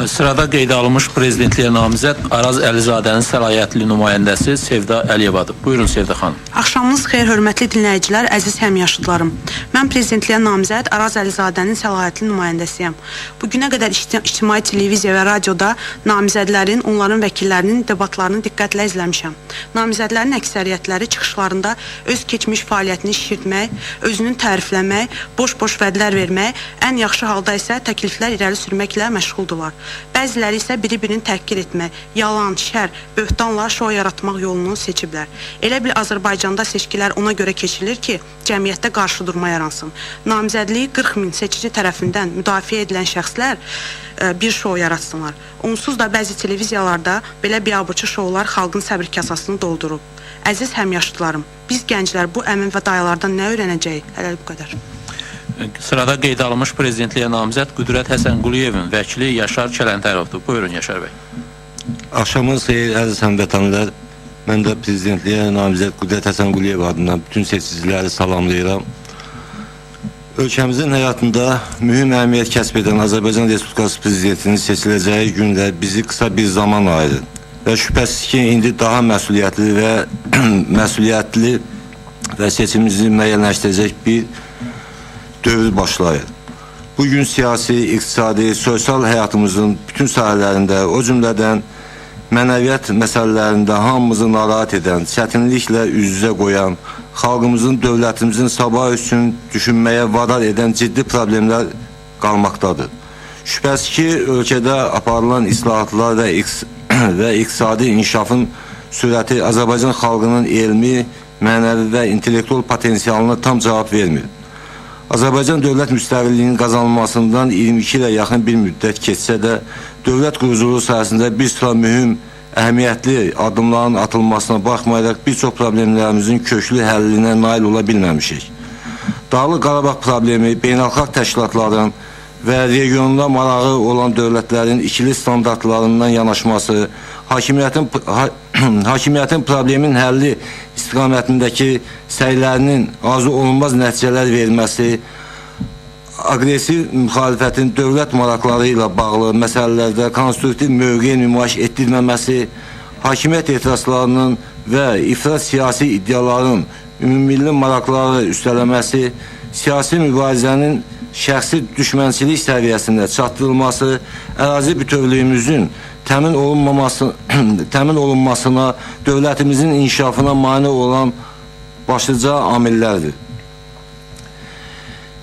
Sırada qeydə alınmış prezidentliyə namizəd Araz Əlizadənin səlahiyyətli nümayəndəsi Sevda Əliyevadır. Buyurun Sevda xanım. Axşamınız xeyir, hörmətli dinləyicilər, əziz həmyaşıdlarım. Mən prezidentliyə namizəd Araz Əlizadənin səlahiyyətli nümayəndəsiyəm. Bugünə qədər ictimai televiziya və radioda namizədlərin, onların vəkillərinin debatlarını diqqətlə izləmişəm. Namizədlərin əksəriyyətləri çıxışlarında öz keçmiş fəaliyyətini şişirtmək, özünü tərifləmək, boş-boş vədlər vermək, ən yaxşı halda isə təkliflər irəli sürməklə məşğuldular. Bəziləri isə biri-birini təhqir etmək, yalan, şər, böhtanla şou yaratmaq yolunu seçiblər. Elə bil Azərbaycanda seçkilər ona görə keçirilir ki, cəmiyyətdə qarşı durma yaransın. Namizədliyi 40 min seçici tərəfindən müdafiə edilən şəxslər bir şou yaratsınlar. Onsuz da bəzi televiziyalarda belə biabırçı şoular xalqın səbir kasasını doldurub. Əziz həmyaşıdlarım, biz gənclər bu əmin və dayılardan nə öyrənəcəyik? Hələ bu qədər. Sırada qeydə alınmış prezidentliyə namizəd Qüdrət Həsənquliyevin vəkili Yaşar Kələntərovdur. Buyurun Yaşar bəy. Axşamınız xeyir, əziz həmvətənlər. Mən də prezidentliyə namizəd Qüdrət Həsənquliyev adından bütün seçiciləri salamlayıram. Ölkəmizin həyatında mühüm əhəmiyyət kəsb edən Azərbaycan Respublikası prezidentinin seçiləcəyi günlə bizi qısa bir zaman ayırır. Və şübhəsiz ki, indi daha məsuliyyətli və məsuliyyətli və seçimimizi müəyyənləşdirəcək bir dövr başlayır. Bugün siyasi, iqtisadi, sosial həyatımızın bütün sahələrində, o cümlədən mənəviyyat məsələlərində hamımızı narahat edən, çətinliklə üz-üzə qoyan, xalqımızın, dövlətimizin sabahı üçün düşünməyə vadar edən ciddi problemlər qalmaqdadır. Şübhəsiz ki, ölkədə aparılan islahatlar və iqtisadi inkişafın sürəti Azərbaycan xalqının elmi, mənəvi və intellektual potensialına tam cavab vermir. Azərbaycan dövlət müstəqilliyinin qazanılmasından 22 ilə yaxın bir müddət keçsə də, dövlət quruculuğu sahəsində bir sıra mühüm, əhəmiyyətli addımların atılmasına baxmayaraq bir çox problemlərimizin köklü həllinə nail ola bilməmişik. Dağlıq Qarabağ problemi beynəlxalq təşkilatların və regionda marağı olan dövlətlərin ikili standartlarından yanaşması, hakimiyyətin problemin həlli istiqamətindəki səylərinin arzu olunmaz nəticələr verməsi, aqressiv müxalifətin dövlət maraqları ilə bağlı məsələlərdə konstruktiv mövqe nümayiş etdirməməsi, hakimiyyət etirazlarının və ifrat siyasi iddiaların ümummilli maraqları üstələməsi, siyasi mübarizənin şəxsi düşmənçilik səviyyəsində çatdırılması, ərazi bütövlüyümüzün təmin olunmasına, dövlətimizin inkişafına mane olan başlıca amillərdir.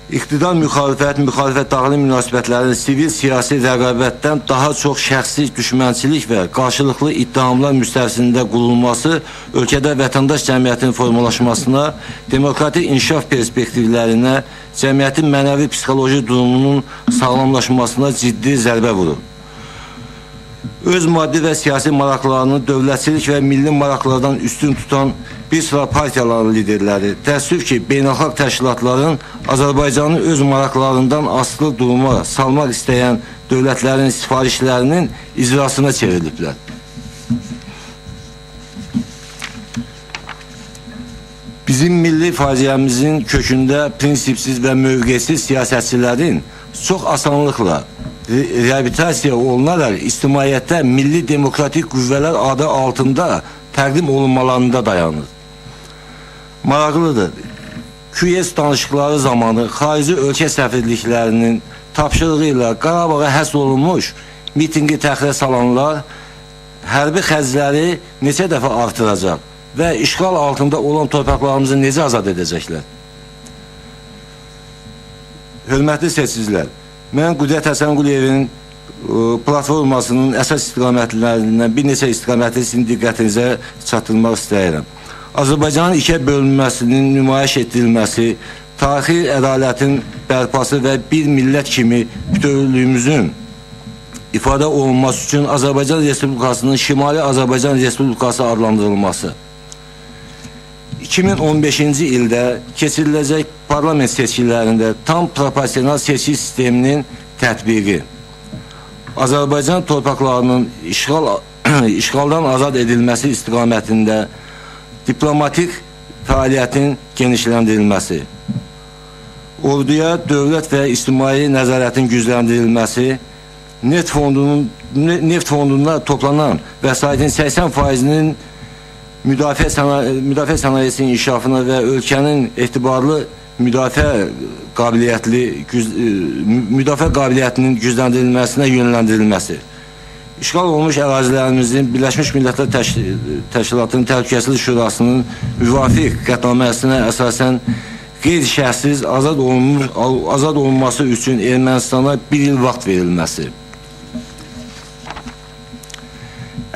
İqtidar müxalifət, müxalifət daxili münasibətlərin sivil-siyasi rəqabətdən daha çox şəxsi düşmənçilik və qarşılıqlı ittihamlar müstəvisində qurulması ölkədə vətəndaş cəmiyyətinin formalaşmasına, demokratik inkişaf perspektivlərinə, cəmiyyətin mənəvi psixoloji durumunun sağlamlaşmasına ciddi zərbə vurur. Öz maddi və siyasi maraqlarını dövlətçilik və milli maraqlardan üstün tutan bir sıra partiyaların liderləri, təəssüf ki, beynəlxalq təşkilatların Azərbaycanı öz maraqlarından asılı duruma salmaq istəyən dövlətlərin sifarişlərinin icrasına çevriliblər. Bizim milli faciəmizin kökündə prinsipsiz və mövqesiz siyasətçilərin çox asanlıqla rehabilitasiya olunaraq ictimaiyyətdə milli demokratik qüvvələr adı altında təqdim olunmalarında dayanır. Maraqlıdır. QS danışıqları zamanı xarici ölkə səfirliklərinin tapşırığı ilə Qarabağa həsr olunmuş mitinqi təxirə salanlar hərbi xərcləri neçə dəfə artıracaq və işğal altında olan torpaqlarımızı necə azad edəcəklər? Hörmətli seçicilər, mən Qüdrət Həsənquliyevin platformasının əsas istiqamətlərindən bir neçə istiqaməti sizin diqqətinizə çatdırmaq istəyirəm. Azərbaycanın ikiyə bölünməsinin nümayiş etdirilməsi, tarixi ədalətin bərpası və bir millət kimi bütövlüyümüzün ifadə olunması üçün Azərbaycan Respublikasının Şimali Azərbaycan Respublikası adlandırılması. 2015-ci ildə keçiriləcək parlament seçkilərində tam proporsional seçki sisteminin tətbiqi, Azərbaycan torpaqlarının işğaldan azad edilməsi istiqamətində diplomatik fəaliyyətin genişləndirilməsi, orduya dövlət və ictimai nəzarətin gücləndirilməsi, neft fondunda toplanan vəsaitin 80%-nin müdafiə sənayesinin inkişafına və ölkənin etibarlı müdafiə qabiliyyətinin gücləndirilməsinə yönləndirilməsi, işğal olunmuş ərazilərimizin Birləşmiş Millətlər Təşkilatının Təhlükəsizlik Şurasının müvafiq qətnaməsinə əsasən qeyri-şərtsiz azad olunması üçün Ermənistana bir il vaxt verilməsi.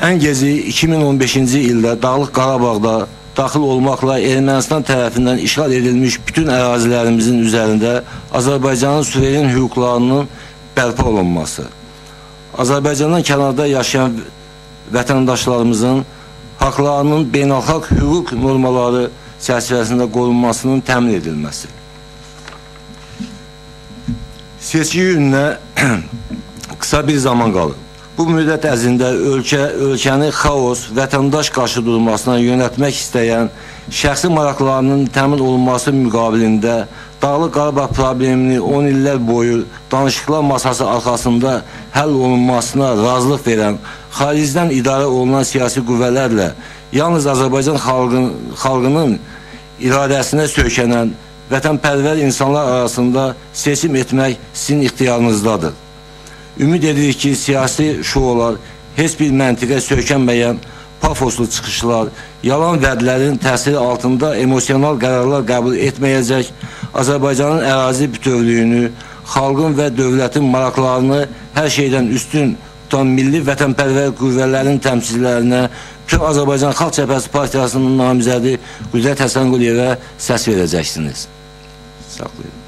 Ən gezi 2015-ci ildə Dağlıq Qarabağda daxil olmaqla Ermənistan tərəfindən işğal edilmiş bütün ərazilərimizin üzərində Azərbaycanın suveren hüquqlarının bərpa olunması, Azərbaycandan kənarda yaşayan vətəndaşlarımızın haqlarının beynəlxalq hüquq normaları çərçivəsində qorunmasının təmin edilməsi. Seçki gününə qısa bir zaman qalır. Bu müddət ərzində ölkəni xaos, vətəndaş qarşı durmasına yönəltmək istəyən şəxsi maraqlarının təmin olunması müqabilində Dağlıq Qarabağ problemini 10 illər boyu danışıqlar masası arxasında həll olunmasına razılıq verən, xaricdən idarə olunan siyasi qüvvələrlə yalnız Azərbaycan xalqının iradəsinə söykənən vətənpərvər insanlar arasında seçim etmək sizin ixtiyarınızdadır. Ümid edirik ki, siyasi şoular, heç bir məntiqə söykənməyən pafoslu çıxışlar, yalan vədlərin təsiri altında emosional qərarlar qəbul etməyəcək, Azərbaycanın ərazi bütövlüyünü, xalqın və dövlətin maraqlarını hər şeydən üstün tutan milli vətənpərvər qüvvələrin təmsilçilərinə, bütün Azərbaycan Xalq Cəbhəsi Partiyasının namizədi Qüdrət Həsənquliyevə səs verəcəksiniz. Saxlayın.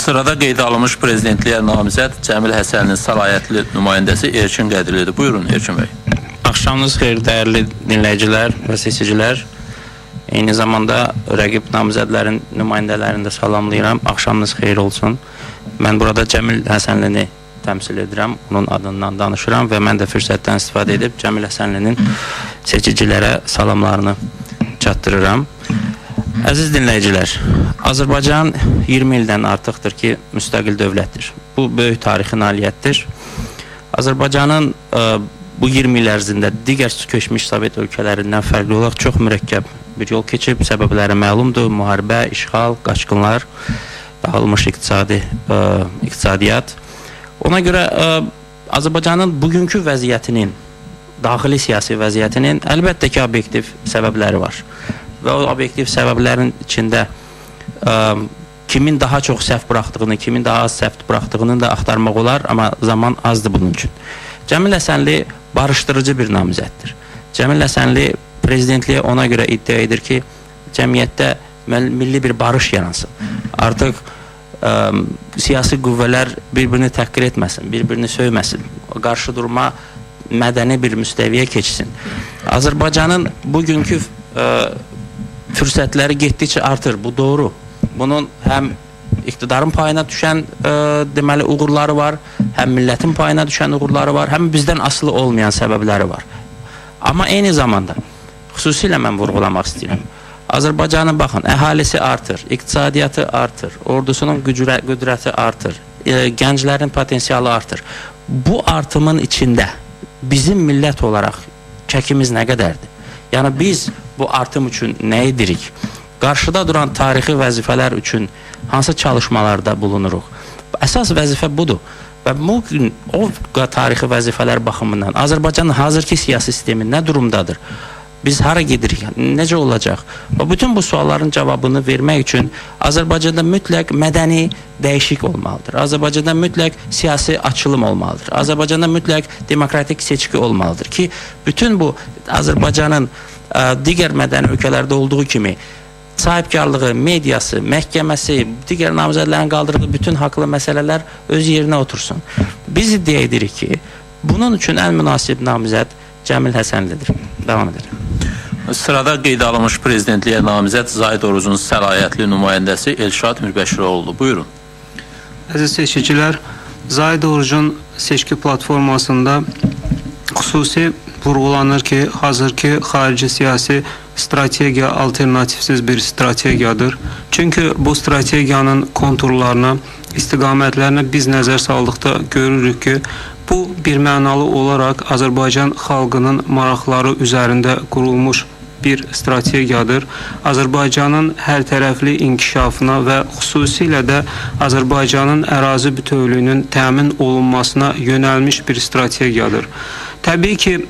Sırada qeydə alınmış prezidentliyə namizəd Cəmil Həsənlinin səlahiyyətli nümayəndəsi Erkin Qədrlidir. Buyurun Erkin bəy. Axşamınız xeyir dəyərli dinləyicilər və seçicilər. Eyni zamanda rəqib namizədlərin nümayəndələrini də salamlayıram. Axşamınız xeyir olsun. Mən burada Cəmil Həsənlini təmsil edirəm, onun adından danışıram və mən də fürsətdən istifadə edib Cəmil Həsənlinin seçicilərə salamlarını çatdırıram. Əziz dinləyicilər, Azərbaycan 20 ildən artıqdır ki, müstəqil dövlətdir. Bu, böyük tarixi nailiyyətdir. Azərbaycanın bu 20 il ərzində digər köçmüş Sovet ölkələrindən fərqli olaraq çox mürəkkəb bir yol keçib. Səbəbləri məlumdur: müharibə, işğal, qaçqınlar, dağılmış iqtisadiyyat. Ona görə Azərbaycanın bugünkü vəziyyətinin, daxili siyasi vəziyyətinin əlbəttə ki, obyektiv səbəbləri var. Və o obyektiv səbəblərin içində kimin daha çox səhv buraxdığını, kimin daha az səhv buraxdığını da axtarmaq olar, amma zaman azdır bunun üçün. Cəmil Həsənli barışdırıcı bir namizəddir. Cəmil Həsənli prezidentliyə ona görə iddia edir ki, cəmiyyətdə milli bir barış yaransın. Artıq siyasi qüvvələr bir-birini təhqir etməsin, bir-birini söyməsin, qarşı durma mədəni bir müstəviyə keçsin. Azərbaycanın bugünkü fürsətləri getdikcə artır, bu doğru. Bunun həm iqtidarın payına düşən deməli uğurları var, həm millətin payına düşən uğurları var, həm bizdən asılı olmayan səbəbləri var. Amma eyni zamanda, xüsusilə mən vurğulamaq istəyirəm, Azərbaycanın baxın, əhalisi artır, iqtisadiyyatı artır, ordusunun qüdrəti artır, gənclərin potensialı artır. Bu artımın içində bizim millət olaraq çəkimiz nə qədərdir? Yəni biz bu artım üçün nə edirik? Qarşıda duran tarixi vəzifələr üçün hansı çalışmalarda bulunuruq? Əsas vəzifə budur. Və bugün o tarixi vəzifələr baxımından Azərbaycanın hazırki siyasi sistemi nə durumdadır? Biz hara gedirik? Necə olacaq? Və bütün bu sualların cavabını vermək üçün Azərbaycanda mütləq mədəni dəyişik olmalıdır. Azərbaycanda mütləq siyasi açılım olmalıdır. Azərbaycanda mütləq demokratik seçki olmalıdır ki, bütün bu Azərbaycanın digər mədəni ölkələrdə olduğu kimi sahibkarlığı, mediası, məhkəməsi, digər namizədlərin qaldırdığı bütün haqlı məsələlər öz yerinə otursun. Biz iddia edirik ki, bunun üçün ən münasib namizəd Cəmil Həsənlidir. Davam edelim. Sırada qeydə alınmış prezidentliyə namizəd Zahid Orucun səlahiyyətli nümayəndəsi Elşad Mirbəşiroğlu'dur. Buyurun. Əziz seçicilər, Zahid Orucun seçki platformasında xüsusi vurğulanır ki, hazırki xarici siyasi strategiya alternativsiz bir strategiyadır. Çünki bu strategiyanın konturlarına, istiqamətlərinə biz nəzər saldıqda görürük ki, bu bir mənalı olaraq Azərbaycan xalqının maraqları üzərində qurulmuş bir strategiyadır. Azərbaycanın hər tərəfli inkişafına və xüsusilə də Azərbaycanın ərazi bütövlüyünün təmin olunmasına yönəlmiş bir strategiyadır. Təbii ki,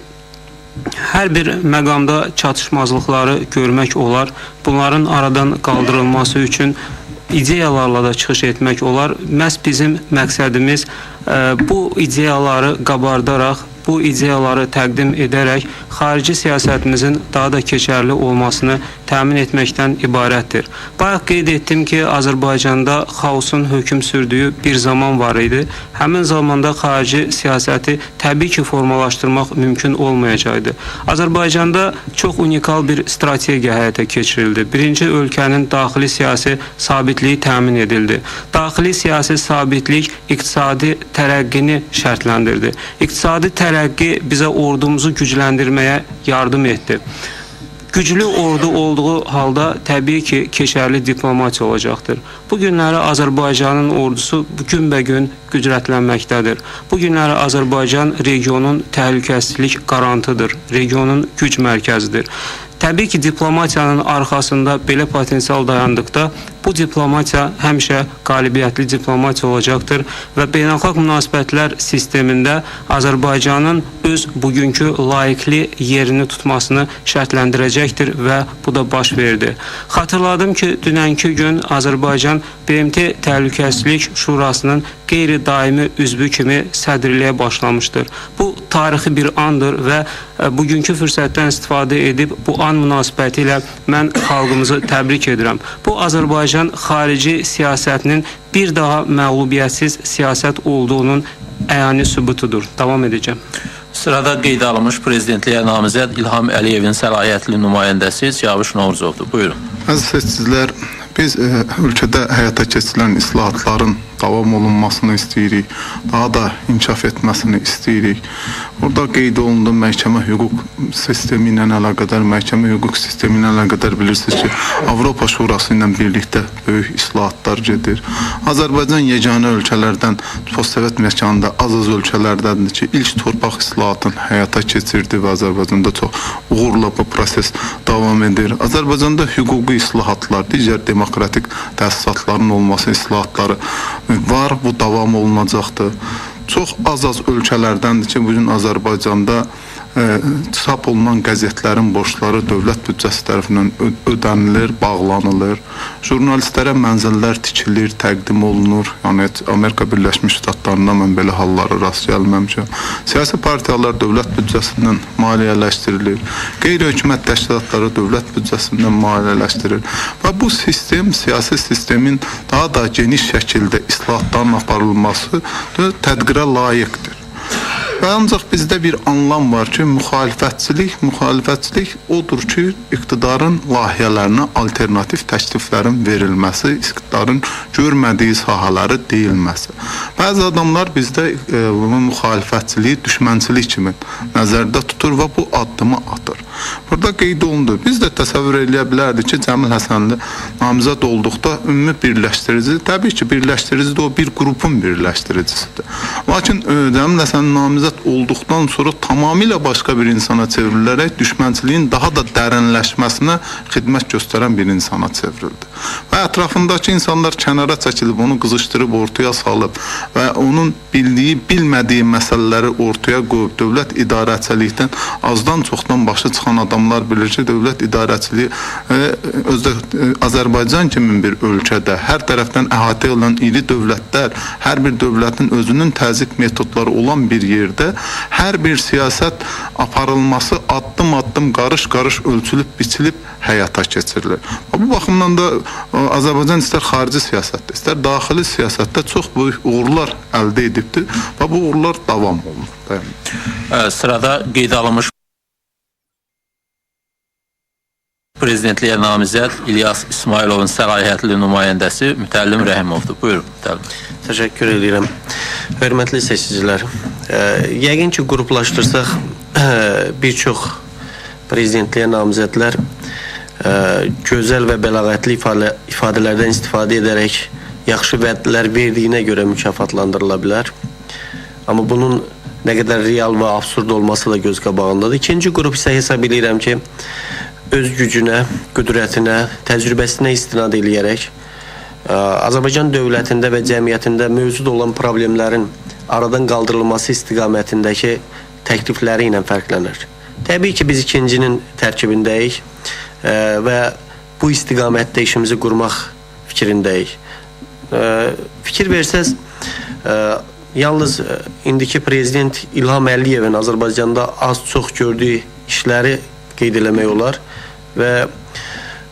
hər bir məqamda çatışmazlıqları görmək olar. Bunların aradan qaldırılması üçün ideyalarla da çıxış etmək olar. Məhz bizim məqsədimiz bu ideyaları qabardaraq, bu ideyaları təqdim edərək xarici siyasətimizin daha da keçərli olmasını təmin təmin etməkdən ibarətdir. Bayaq qeyd etdim ki, Azərbaycanda xaosun hökm sürdüyü bir zaman var idi. Həmin zamanda xarici siyasəti təbii ki, formalaşdırmaq mümkün olmayacaqdı. Azərbaycanda çox unikal bir strategiya həyata keçirildi. Birinci, ölkənin daxili siyasi sabitliyi təmin edildi. Daxili siyasi sabitlik iqtisadi tərəqqini şərtləndirdi. İqtisadi tərəqqi bizə ordumuzu gücləndirməyə yardım etdi. Güclü ordu olduğu halda təbii ki, keçərli diplomatiya olacaqdır. Bu günləri Azərbaycanın ordusu günbəgün qüdrətlənməkdədir. Bu günləri Azərbaycan regionun təhlükəsizlik qarantıdır, regionun güc mərkəzidir. Təbii ki, diplomatiyanın arxasında belə potensial dayandıqda bu diplomatiya həmişə qalibiyyətli diplomatiya olacaqdır və beynəlxalq münasibətlər sistemində Azərbaycanın öz bugünkü layiqli yerini tutmasını şərtləndirəcəkdir və bu da baş verdi. Xatırladım ki, dünənki gün Azərbaycan BMT Təhlükəsizlik Şurasının qeyri-daimi üzvü kimi sədrliyə başlamışdır. Bu tarixi bir andır və bugünkü fürsətdən istifadə edib bu an münasibəti ilə mən xalqımızı təbrik edirəm. Bu Azərbaycan xarici siyasətinin bir daha məğlubiyyətsiz siyasət olduğunun əyani sübutudur. Davam edəcəm. Sırada qeydə alınmış prezidentliyə namizəd İlham Əliyevin səlahiyyətli nümayəndəsi Siyavuş Novruzovdur. Buyurun. Əziz seçicilər, biz ölkədə həyata keçirilən islahatların davam olunmasını istəyirik, daha da inkişaf etməsini istəyirik. Burada qeyd olundu məhkəmə hüquq sistemi ilə əlaqədar, məhkəmə hüquq sistemi ilə əlaqədar bilirsiniz ki, Avropa Şurası ilə birlikdə böyük islahatlar gedir. Azərbaycan yeganə ölkələrdən, postsovet məkanında az-az ölkələrdəndir ki, ilk torpaq islahatını həyata keçirdi və Azərbaycanda çox uğurla bu proses davam edir. Azərbaycanda hüquqi islahatlar, digər demokratik təsisatların olması islahatları var, bu davam olunacaqdır. Çox az-az ölkələrdəndir ki, bugün Azərbaycanda çap olunan qəzetlərin borcları dövlət büdcəsi tərəfindən ödənilir, bağlanılır. Jurnalistlərə mənzillər tikilir, təqdim olunur. Yəni Amerika Birləşmiş Ştatlarında mən belə hallara rast gəlməmişəm. Siyasi partiyalar dövlət büdcəsindən maliyyələşdirilir. Qeyri-hökumət təşkilatları dövlət büdcəsindən maliyyələşdirilir. Və bu sistem, siyasi sistemin daha da geniş şəkildə islahatların aparılması tədqirə layiqdir. Və ancaq bizdə bir anlam var ki, müxalifətçilik odur ki, iqtidarın layihələrinə alternativ təkliflərin verilməsi, iqtidarın görmədiyi sahələri deyilməsi. Bəzi adamlar bizdə müxalifətçiliyi düşmənçilik kimi nəzərdə tutur və bu addımı atır. Burada qeyd olundu. Biz də təsəvvür eləyə bilərdik ki, Cəmil Həsənli namizəd olduqda ümumi birləşdirici, təbii ki, birləşdirici də o bir qrupun birləşdiricisidir. Lakin Cəmil Həsənli namizəd olduqdan sonra tamamilə başqa bir insana çevrilərək düşmənçiliyin daha da dərinləşməsinə xidmət göstərən bir insana çevrildi. Və ətrafındakı insanlar kənara çəkilib, onu qızışdırıb, ortaya salıb və onun bildiyi, bilmədiyi məsələləri ortaya qoyub, dövlət idarəçilikdən azdan çoxdan başı çıxan adamlar bilir ki, dövlət idarəçiliyi özdə Azərbaycan kimi bir ölkədə hər tərəfdən əhatə olan iri dövlətlər, hər bir dövlətin özünün təzyiq metodları olan bir yerdə hər bir siyasət aparılması addım-addım, qarış-qarış ölçülüb, biçilib həyata keçirilir. Bu baxımdan da Azərbaycan istər xarici siyasətdə, istər daxili siyasətdə çox böyük uğurlar əldə edibdir və bu uğurlar davam olunur. Sırada qeydə alınmış prezidentliyə namizəd İlyas İsmayılovun səlahiyyətli nümayəndəsi Mütəllim Rəhimovdur. Buyurun, Mütəllim. Təşəkkür edirəm. Hörmətli seçicilər, yəqin ki, qruplaşdırsaq bir çox prezidentliyə namizədlər gözəl və bəlağətli ifadələrdən istifadə edərək yaxşı vədlər verdiyinə görə mükafatlandırıla bilər. Amma bunun nə qədər real və absurd olması da göz qabağındadır. İkinci qrup isə hesab edirəm ki, öz gücünə, qüdrətinə, təcrübəsinə istinad eləyərək Azərbaycan dövlətində və cəmiyyətində mövcud olan problemlərin aradan qaldırılması istiqamətindəki təklifləri ilə fərqlənir. Təbii ki, biz ikincinin tərkibindəyik və bu istiqamətdə işimizi qurmaq fikrindəyik. Fikir versəz, yalnız indiki prezident İlham Əliyevin Azərbaycanda az-çox gördüyü işləri qeyd eləmək olar və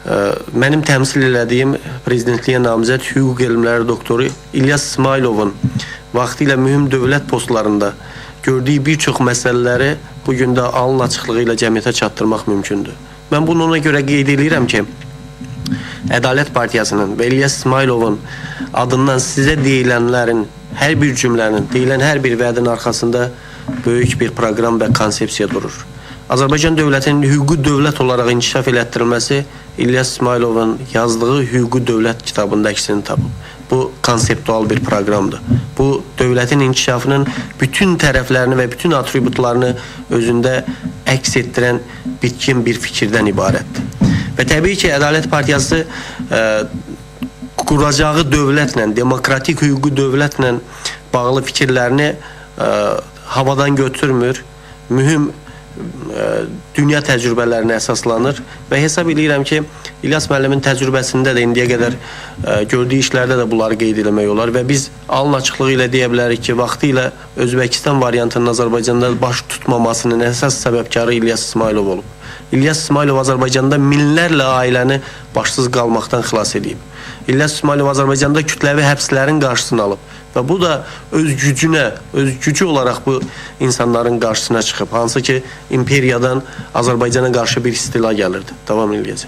Mənim təmsil elədiyim prezidentliyə namizəd hüquq elmləri doktoru İlyas İsmayılovun vaxtilə mühüm dövlət postlarında gördüyü bir çox məsələləri bu gün də alın açıqlığı ilə cəmiyyətə çatdırmaq mümkündür. Mən bunu ona görə qeyd eləyirəm ki, Ədalət Partiyasının və İlyas İsmayılovun adından sizə deyilənlərin, hər bir cümlənin, deyilən hər bir vədin arxasında böyük bir proqram və konsepsiya durur. Azərbaycan dövlətinin hüquqi dövlət olaraq inkişaf elətdirilməsi İlyas İsmayılovun yazdığı Hüquqi Dövlət kitabında əksini tapıb. Bu konseptual bir proqramdır. Bu dövlətin inkişafının bütün tərəflərini və bütün atributlarını özündə əks etdirən bitkin bir fikirdən ibarətdir. Və təbii ki, Ədalət Partiyası quracağı dövlətlə, demokratik hüquqi dövlətlə bağlı fikirlərini havadan götürmür. Mühüm dünya təcrübələrinə əsaslanır və hesab eləyirəm ki, İlyas müəllimin təcrübəsində də indiyə qədər gördüyü işlərdə də bunları qeyd eləmək olar və biz alın açıqlığı ilə deyə bilərik ki, vaxtilə Özbəkistan variantının Azərbaycanda baş tutmamasının əsas səbəbkarı İlyas İsmayılov olub. İlyas İsmayılov Azərbaycanda minlərlə ailəni başsız qalmaqdan xilas edib. İlyas İsmayılov Azərbaycanda kütləvi həbslərin qarşısını alıb və bu da öz gücünə, öz gücü olaraq bu insanların qarşısına çıxıb. Hansı ki, imperiyadan Azərbaycana qarşı bir istila gəlirdi. Davam eləyəcəm.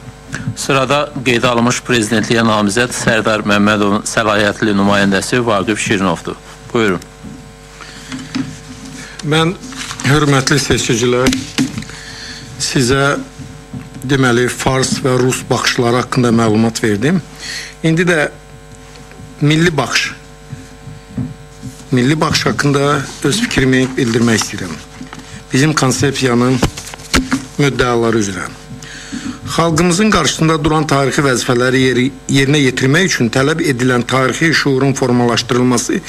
Sırada qeydə alınmış prezidentliyə namizəd Sərdar Məmmədovun səlahiyyətli nümayəndəsi Vaqif Şirinovdur. Buyurun. Mən, hörmətli seçicilər, sizə deməli fars və rus baxışları haqqında məlumat verdim. İndi də milli baxış haqqında öz fikrimi bildirmək istəyirəm. Bizim konsepsiyanın müddəaları üzrə. Xalqımızın qarşısında duran tarixi vəzifələri yerinə yetirmək üçün tələb edilən tarixi şuurun formalaşdırılması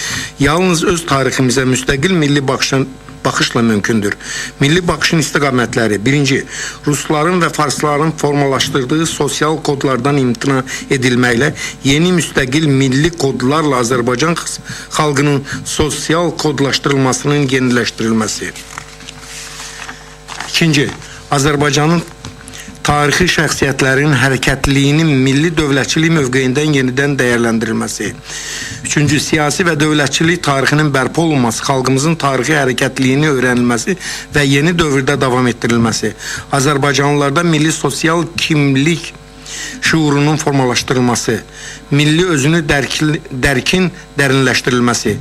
yalnız öz tariximizə müstəqil milli baxışla mümkündür. Milli baxışın istiqamətləri: birinci, rusların və farsların formalaşdırdığı sosial kodlardan imtina edilməklə yeni müstəqil milli kodlarla Azərbaycan xalqının sosial kodlaşdırılmasının yeniləşdirilməsi. İkinci, Azərbaycanın tarixi şəxsiyyətlərin hərəkətliliyinin milli dövlətçilik mövqeyindən yenidən dəyərləndirilməsi. Üçüncü, siyasi və dövlətçilik tarixinin bərpa olunması, xalqımızın tarixi hərəkətliyini öyrənilməsi və yeni dövrdə davam etdirilməsi. Azərbaycanlılarda milli sosial kimlik şuurunun formalaşdırılması, milli özünü dərkin dərinləşdirilməsi,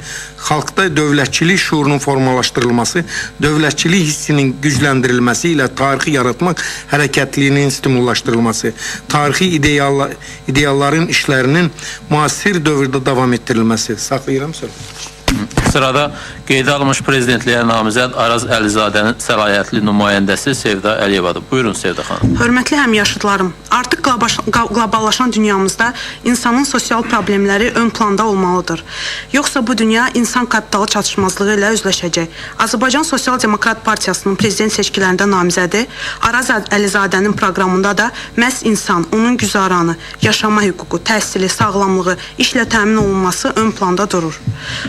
xalqda dövlətçilik şuurunun formalaşdırılması, dövlətçilik hissinin gücləndirilməsi ilə tarixi yaratmaq hərəkətliyinin stimullaşdırılması, tarixi idealların işlərinin müasir dövrdə davam etdirilməsi. Saxlayıram sözü. Sırada qeydə alınmış prezidentliyə namizəd Araz Əlizadənin səlahiyyətli nümayəndəsi Sevda Əliyevadır. Buyurun Sevda xanım. Hörmətli həmyaşıdlarım, artıq qloballaşan dünyamızda insanın sosial problemləri ön planda olmalıdır. Yoxsa bu dünya insan kapitalı çatışmazlığı ilə üzləşəcək. Azərbaycan Sosial Demokrat Partiyasının prezident seçkilərində namizədi Araz Əlizadənin proqramında da məhz insan, onun güzaranı, yaşama hüququ, təhsili, sağlamlığı, işlə təmin olunması ön planda durur.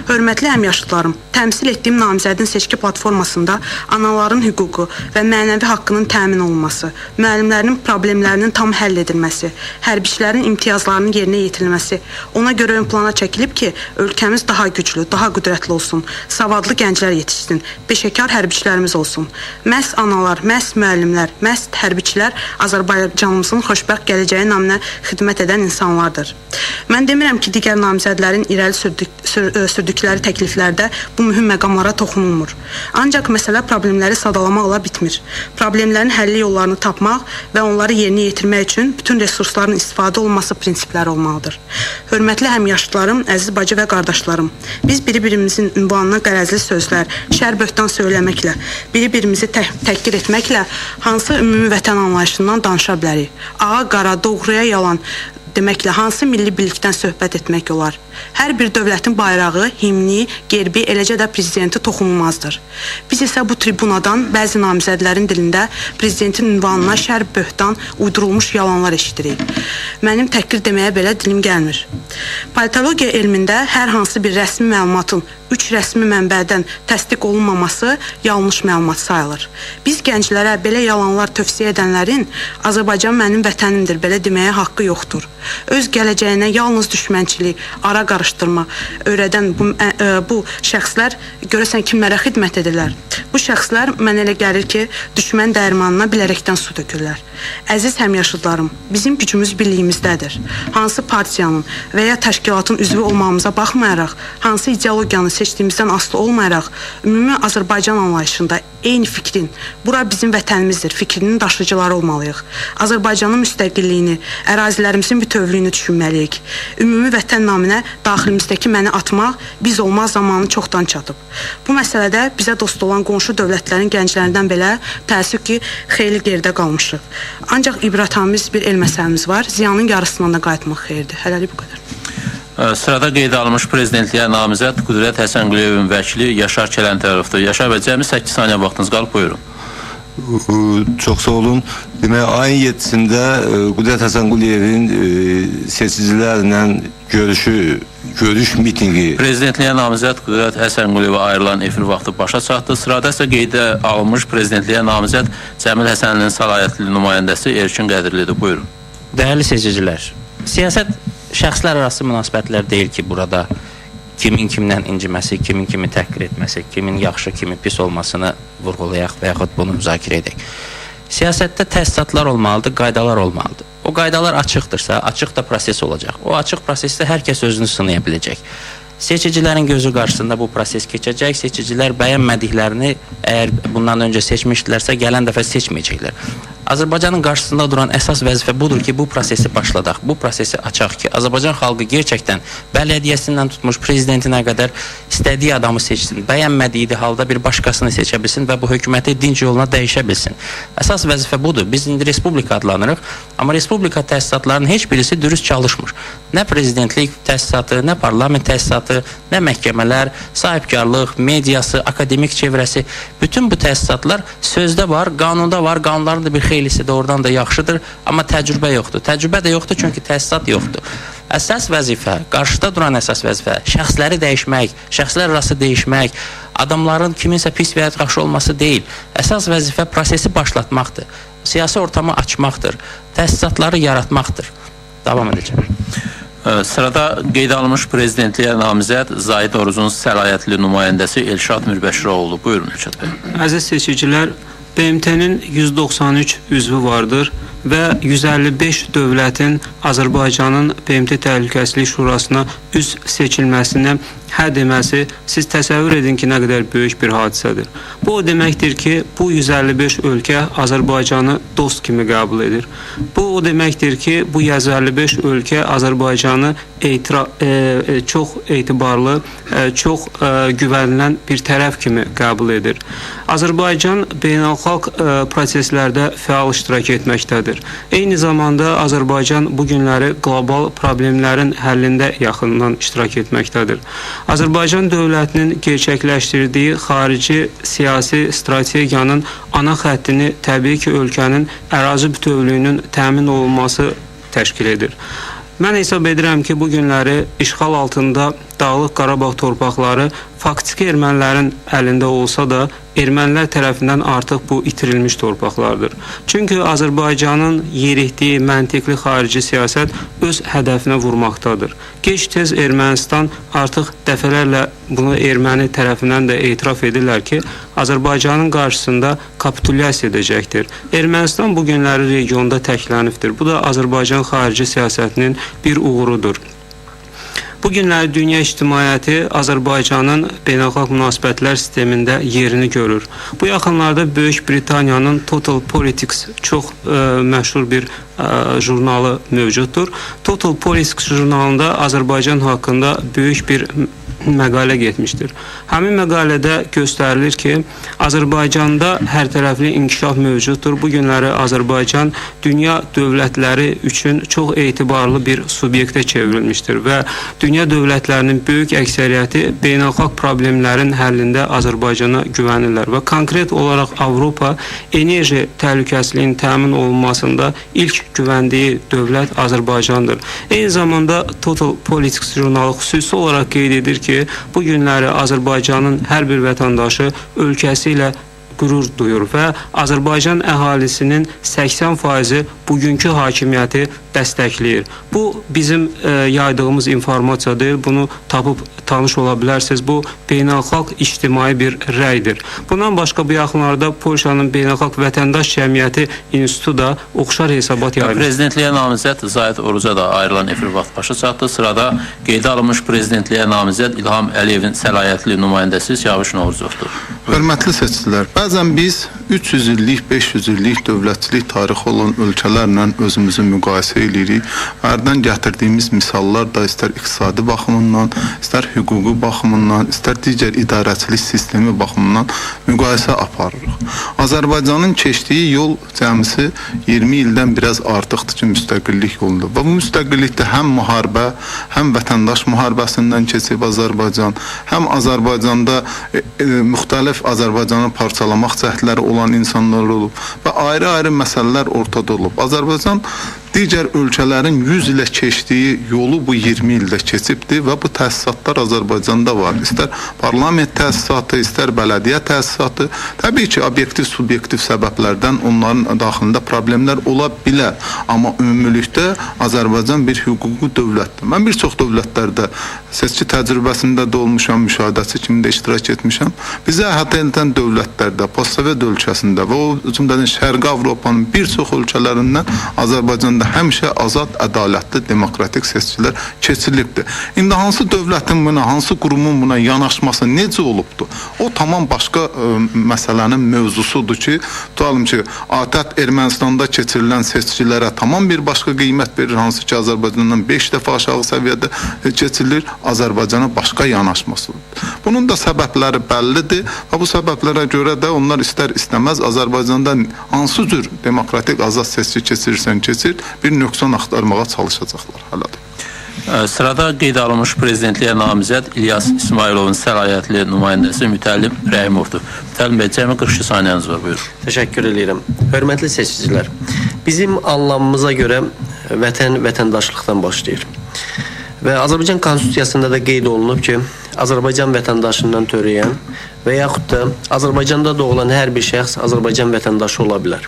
Hörmətli həmyaşıdlarım, təmsil etdiyim namizədin seçki platformasında anaların hüququ və mənəvi haqqının təmin olunması, müəllimlərin problemlərinin tam həll edilməsi, hərbiçilərin imtiyazlarının yerinə yetirilməsi ona görə ön plana çəkilib ki, ölkəmiz daha güclü, daha qüdrətli olsun, savadlı gənclər yetişsin, peşəkar hərbiçilərimiz olsun. Məhz analar, məhz müəllimlər, məhz hərbiçilər Azərbaycanımızın xoşbəxt gələcəyi naminə xidmət edən insanlardır. Mən demirəm ki, digər namizədlərin irəli sürdükləri təkliflərdə bu mühüm məqamlara toxunulmur. Ancaq məsələ problemləri sadalamaqla bitmir. Problemlərin həlli yollarını tapmaq və onları yerinə yetirmək üçün bütün resursların istifadə olunması prinsipləri olmalıdır. Hörmətli həmyaşıdlarım, əziz bacı və qardaşlarım, biz biri-birimizin ünvanına qərəzli sözlər, şər-böhtan söyləməklə, biri-birimizi təhqir etməklə hansı ümumi vətən anlayışından danışa bilərik? Ağa qara, doğruya yalan deməklə hansı milli birlikdən söhbət etmək olar? Hər bir dövlətin bayrağı, himni, gerbi, eləcə də prezidenti toxunulmazdır. Biz isə bu tribunadan bəzi namizədlərin dilində prezidentin ünvanına şər-böhtan uydurulmuş yalanlar eşidirik. Mənim təhqir deməyə belə dilim gəlmir. Politologiya elmində hər hansı bir rəsmi məlumatın 3 rəsmi mənbədən təsdiq olunmaması yanlış məlumat sayılır. Biz gənclərə belə yalanlar tövsiyə edənlərin Azərbaycan mənim vətənimdir belə deməyə haqqı yoxdur. Öz gələcəyinə yalnız düşmənçilik, ara qarışdırma öyrədən bu şəxslər görəsən kimlərə xidmət edirlər? Bu şəxslər mənə elə gəlir ki, düşmən dərmanına bilərəkdən su tökürlər. Əziz həmyaşıdlarım, bizim gücümüz birliyimizdədir. Hansı partiyanın və ya təşkilatın üzvü olmamıza baxmayaraq, hansı ideologiyanı seçdiyimizdən asılı olmayaraq, ümumi Azərbaycan anlayışında eyni fikrin, bura bizim vətənimizdir fikrinin daşıyıcıları olmalıyıq. Azərbaycanın müstəqilliyini, ərazilərimizin bütövlüyünü düşünməliyik. Ümumi vətən naminə daxilimizdəki məni atmaq, biz olmaz zamanı çoxdan çatıb. Bu məsələdə bizə dost olan qonşu dövlətlərin gənclərindən belə təəssüf ki, xeyli geridə qalmışıq. Ancaq ibrətamiz bir el məsələmiz var. Ziyanın yarısından da qayıtmaq xeyirdir. Hələlik bu qədər. Sırada qeydə alınmış prezidentliyə namizəd Qüdrət Həsənquliyevin vəkili Yaşar Kələntərovdur. Yaşar bəy, cəmi 8 saniyə vaxtınız qalıb, buyurun. Çox sağ olun. Demək, ayın 7-sində Qüdrət Həsənquliyevin seçicilərlə görüş mitinqi. Prezidentliyə namizəd Qüdrət Həsənquliyevə ayrılan efir vaxtı başa çatdı. Sırada isə qeydə alınmış prezidentliyə namizəd Cəmil Həsənlinin səlahiyyətli nümayəndəsi Erkin Qədirlidir. Buyurun. Dəyərli seçicilər, siyasət şəxslər arası münasibətlər deyil ki, burada kimin kimdən inciməsi, kimin kimi təhqir etməsi, kimin yaxşı, kimin pis olmasını vurğulayaq və yaxud bunu müzakirə edək. Siyasətdə təsisatlar olmalıdır, qaydalar olmalıdır. O qaydalar açıqdırsa, açıq da proses olacaq. O açıq prosesdə hər kəs özünü sınaya biləcək. Seçicilərin gözü qarşısında bu proses keçəcək. Seçicilər bəyənmədiklərini əgər bundan öncə seçmişdilərsə, gələn dəfə seçməyəcəklər. Azərbaycanın qarşısında duran əsas vəzifə budur ki, bu prosesi başladaq, bu prosesi açaq ki, Azərbaycan xalqı gerçəkdən bələdiyyəsindən tutmuş prezidentinə qədər istədiyi adamı seçsin, bəyənmədiyi halda bir başqasını seçə bilsin və bu hökuməti dinc yoluna dəyişə bilsin. Əsas vəzifə budur. Biz indi respublika adlanırıq, amma respublika təsisatlarının heç birisi dürüst çalışmır. Nə prezidentlik təsisatı, nə parlament təsisatı, nə məhkəmələr, sahibkarlıq, mediası, akademik çevrəsi, bütün bu təsisatlar sözdə var, qanunda var, qanunların da bir xeylisi də oradan da yaxşıdır, amma təcrübə yoxdur. Təcrübə də yoxdur, çünki təsisat yoxdur. Əsas vəzifə, qarşıda duran əsas vəzifə, şəxsləri dəyişmək, şəxslər arası dəyişmək, adamların kiminsə pis və ya yaxşı olması deyil. Əsas vəzifə prosesi başlatmaqdır, siyasi ortamı açmaqdır, təsisatları yaratmaqdır. Davam edəcəm. Sırada qeydə alınmış prezidentliyə namizəd Zahid Orucun səlahiyyətli nümayəndəsi Elşad Mirbəşiroğlu. Buyurun Elşad bəy. Əziz seçicilər, BMT-nin 193 üzvü vardır və 155 dövlətin Azərbaycanın BMT Təhlükəsizlik Şurasına üzv seçilməsinə hə deməsi, siz təsəvvür edin ki, nə qədər böyük bir hadisədir. Bu o deməkdir ki, bu 155 ölkə Azərbaycanı dost kimi qəbul edir. Bu o deməkdir ki, bu 155 ölkə Azərbaycanı çox etibarlı, çox güvənilən bir tərəf kimi qəbul edir. Azərbaycan beynəlxalq proseslərdə fəal iştirak etməkdədir. Eyni zamanda Azərbaycan bu günləri qlobal problemlərin həllində yaxından iştirak etməkdədir. Azərbaycan dövlətinin gerçəkləşdirdiyi xarici siyasi strategiyanın ana xəttini təbii ki, ölkənin ərazi bütövlüyünün təmin olunması təşkil edir. Mən hesab edirəm ki, bu günləri işğal altında Dağlıq Qarabağ torpaqları faktiki ermənilərin əlində olsa da, ermənilər tərəfindən artıq bu itirilmiş torpaqlardır. Çünki Azərbaycanın yeritdiyi məntiqli xarici siyasət öz hədəfinə vurmaqdadır. Gec-tez Ermənistan artıq dəfələrlə bunu erməni tərəfindən də etiraf edirlər ki, Azərbaycanın qarşısında kapitulyasiya edəcəkdir. Ermənistan bu günləri regionda təklənibdir. Bu da Azərbaycan xarici siyasətinin bir uğurudur. Bu günləri dünya ictimaiyyəti Azərbaycanın beynəlxalq münasibətlər sistemində yerini görür. Bu yaxınlarda Böyük Britaniyanın Total Politics çox məşhur bir jurnalı mövcuddur. Total Politics jurnalında Azərbaycan haqqında böyük bir məqalə getmişdir. Həmin məqalədə göstərilir ki, Azərbaycanda hərtərəfli inkişaf mövcuddur. Bu günləri Azərbaycan dünya dövlətləri üçün çox etibarlı bir subyektə çevrilmişdir və dünya dövlətlərinin böyük əksəriyyəti beynəlxalq problemlərin həllində Azərbaycana güvənirlər və konkret olaraq Avropa enerji təhlükəsizliyinin təmin olunmasında ilk güvəndiyi dövlət Azərbaycandır. Eyni zamanda Total Politics jurnalı xüsusi olaraq qeyd edir ki, bu günləri Azərbaycanın hər bir vətəndaşı ölkəsi ilə qürur duyur və Azərbaycan əhalisinin 80%-i bugünkü hakimiyyəti dəstəkləyir. Bu bizim yaydığımız informasiya deyil, bunu tapıb tanış ola bilərsiniz. Bu beynəlxalq ictimai bir rəydir. Bundan başqa bu yaxınlarda Polşanın Beynəlxalq Vətəndaş Cəmiyyəti İnstitutu da oxşar hesabat yaymışdır. Prezidentliyə namizəd Zahid Oruca da ayrılan efir vaxt başa çatdı. Sırada qeydə alınmış prezidentliyə namizəd İlham Əliyevin səlahiyyətli nümayəndəsi Siyavuş Novruzovdur. Hörmətli seçicilər, bəzən biz 300 illik, 500 illik dövlətçilik tarixi olan ölkələrlə özümüzü müqayisə eləyirik. Hərdən gətirdiyimiz misallar da istər iqtisadi baxımından, istər hüquqi baxımından, istər digər idarəçilik sistemi baxımından müqayisə aparırıq. Azərbaycanın keçdiyi yol cəmisi 20 ildən biraz artıqdır ki, müstəqillik yolunda. Və bu müstəqillikdə həm müharibə, həm vətəndaş müharibəsindən keçib Azərbaycan, həm Azərbaycanda müxtəlif Azərbaycanı parçalamaq cəhdləri olan insanlar olub və ayrı-ayrı məsələlər ortada olub. Azərbaycan digər ölkələrin 100 ilə keçdiyi yolu bu 20 ildə keçibdir və bu təsisatlar Azərbaycanda var. İstər parlament təsisatı, istər bələdiyyə təsisatı. Təbii ki, obyektiv, subyektiv səbəblərdən onların daxilində problemlər ola bilər. Amma ümumilikdə Azərbaycan bir hüquqi dövlətdir. Mən bir çox dövlətlərdə seçki təcrübəsində də olmuşam, müşahidəçi kimi də iştirak etmişəm. Bizə əhatə edən dövlətlərdə, postsovet ölkəsində və o cümlədən Şərqi Avropanın bir çox ölkələrindən Azərbaycanda həmişə azad, ədalətli, demokratik seçkilər keçirilibdir. İndi hansı dövlətin buna, hansı qurumun buna yanaşması necə olubdur? O tamam başqa məsələnin mövzusudur ki, tutalım ki, ATƏT Ermənistanda keçirilən seçkilərə tamam bir başqa qiymət verir, hansı ki Azərbaycandan 5 dəfə aşağı səviyyədə keçirilir, Azərbaycana başqa yanaşmasıdır. Bunun da səbəbləri bəllidir və bu səbəblərə görə də onlar istər istəməz Azərbaycanda hansı cür demokratik azad seçki keçirirsən keçir, bir nöqsan axtarmağa çalışacaqlar hələ də. Sırada qeyd alınmış prezidentliyə namizəd İlyas İsmayılovun səlahiyyətli nümayəndəsi Mütəllim Rəhimovdur. Mütəllim bəy, cəmi 42 saniyəniz var, buyurun. Təşəkkür edirəm. Hörmətli seçicilər, bizim anlamımıza görə vətən vətəndaşlıqdan başlayır. Və Azərbaycan Konstitusiyasında da qeyd olunub ki, Azərbaycan vətəndaşından törəyən və yaxud da Azərbaycanda doğulan hər bir şəxs Azərbaycan vətəndaşı ola bilər.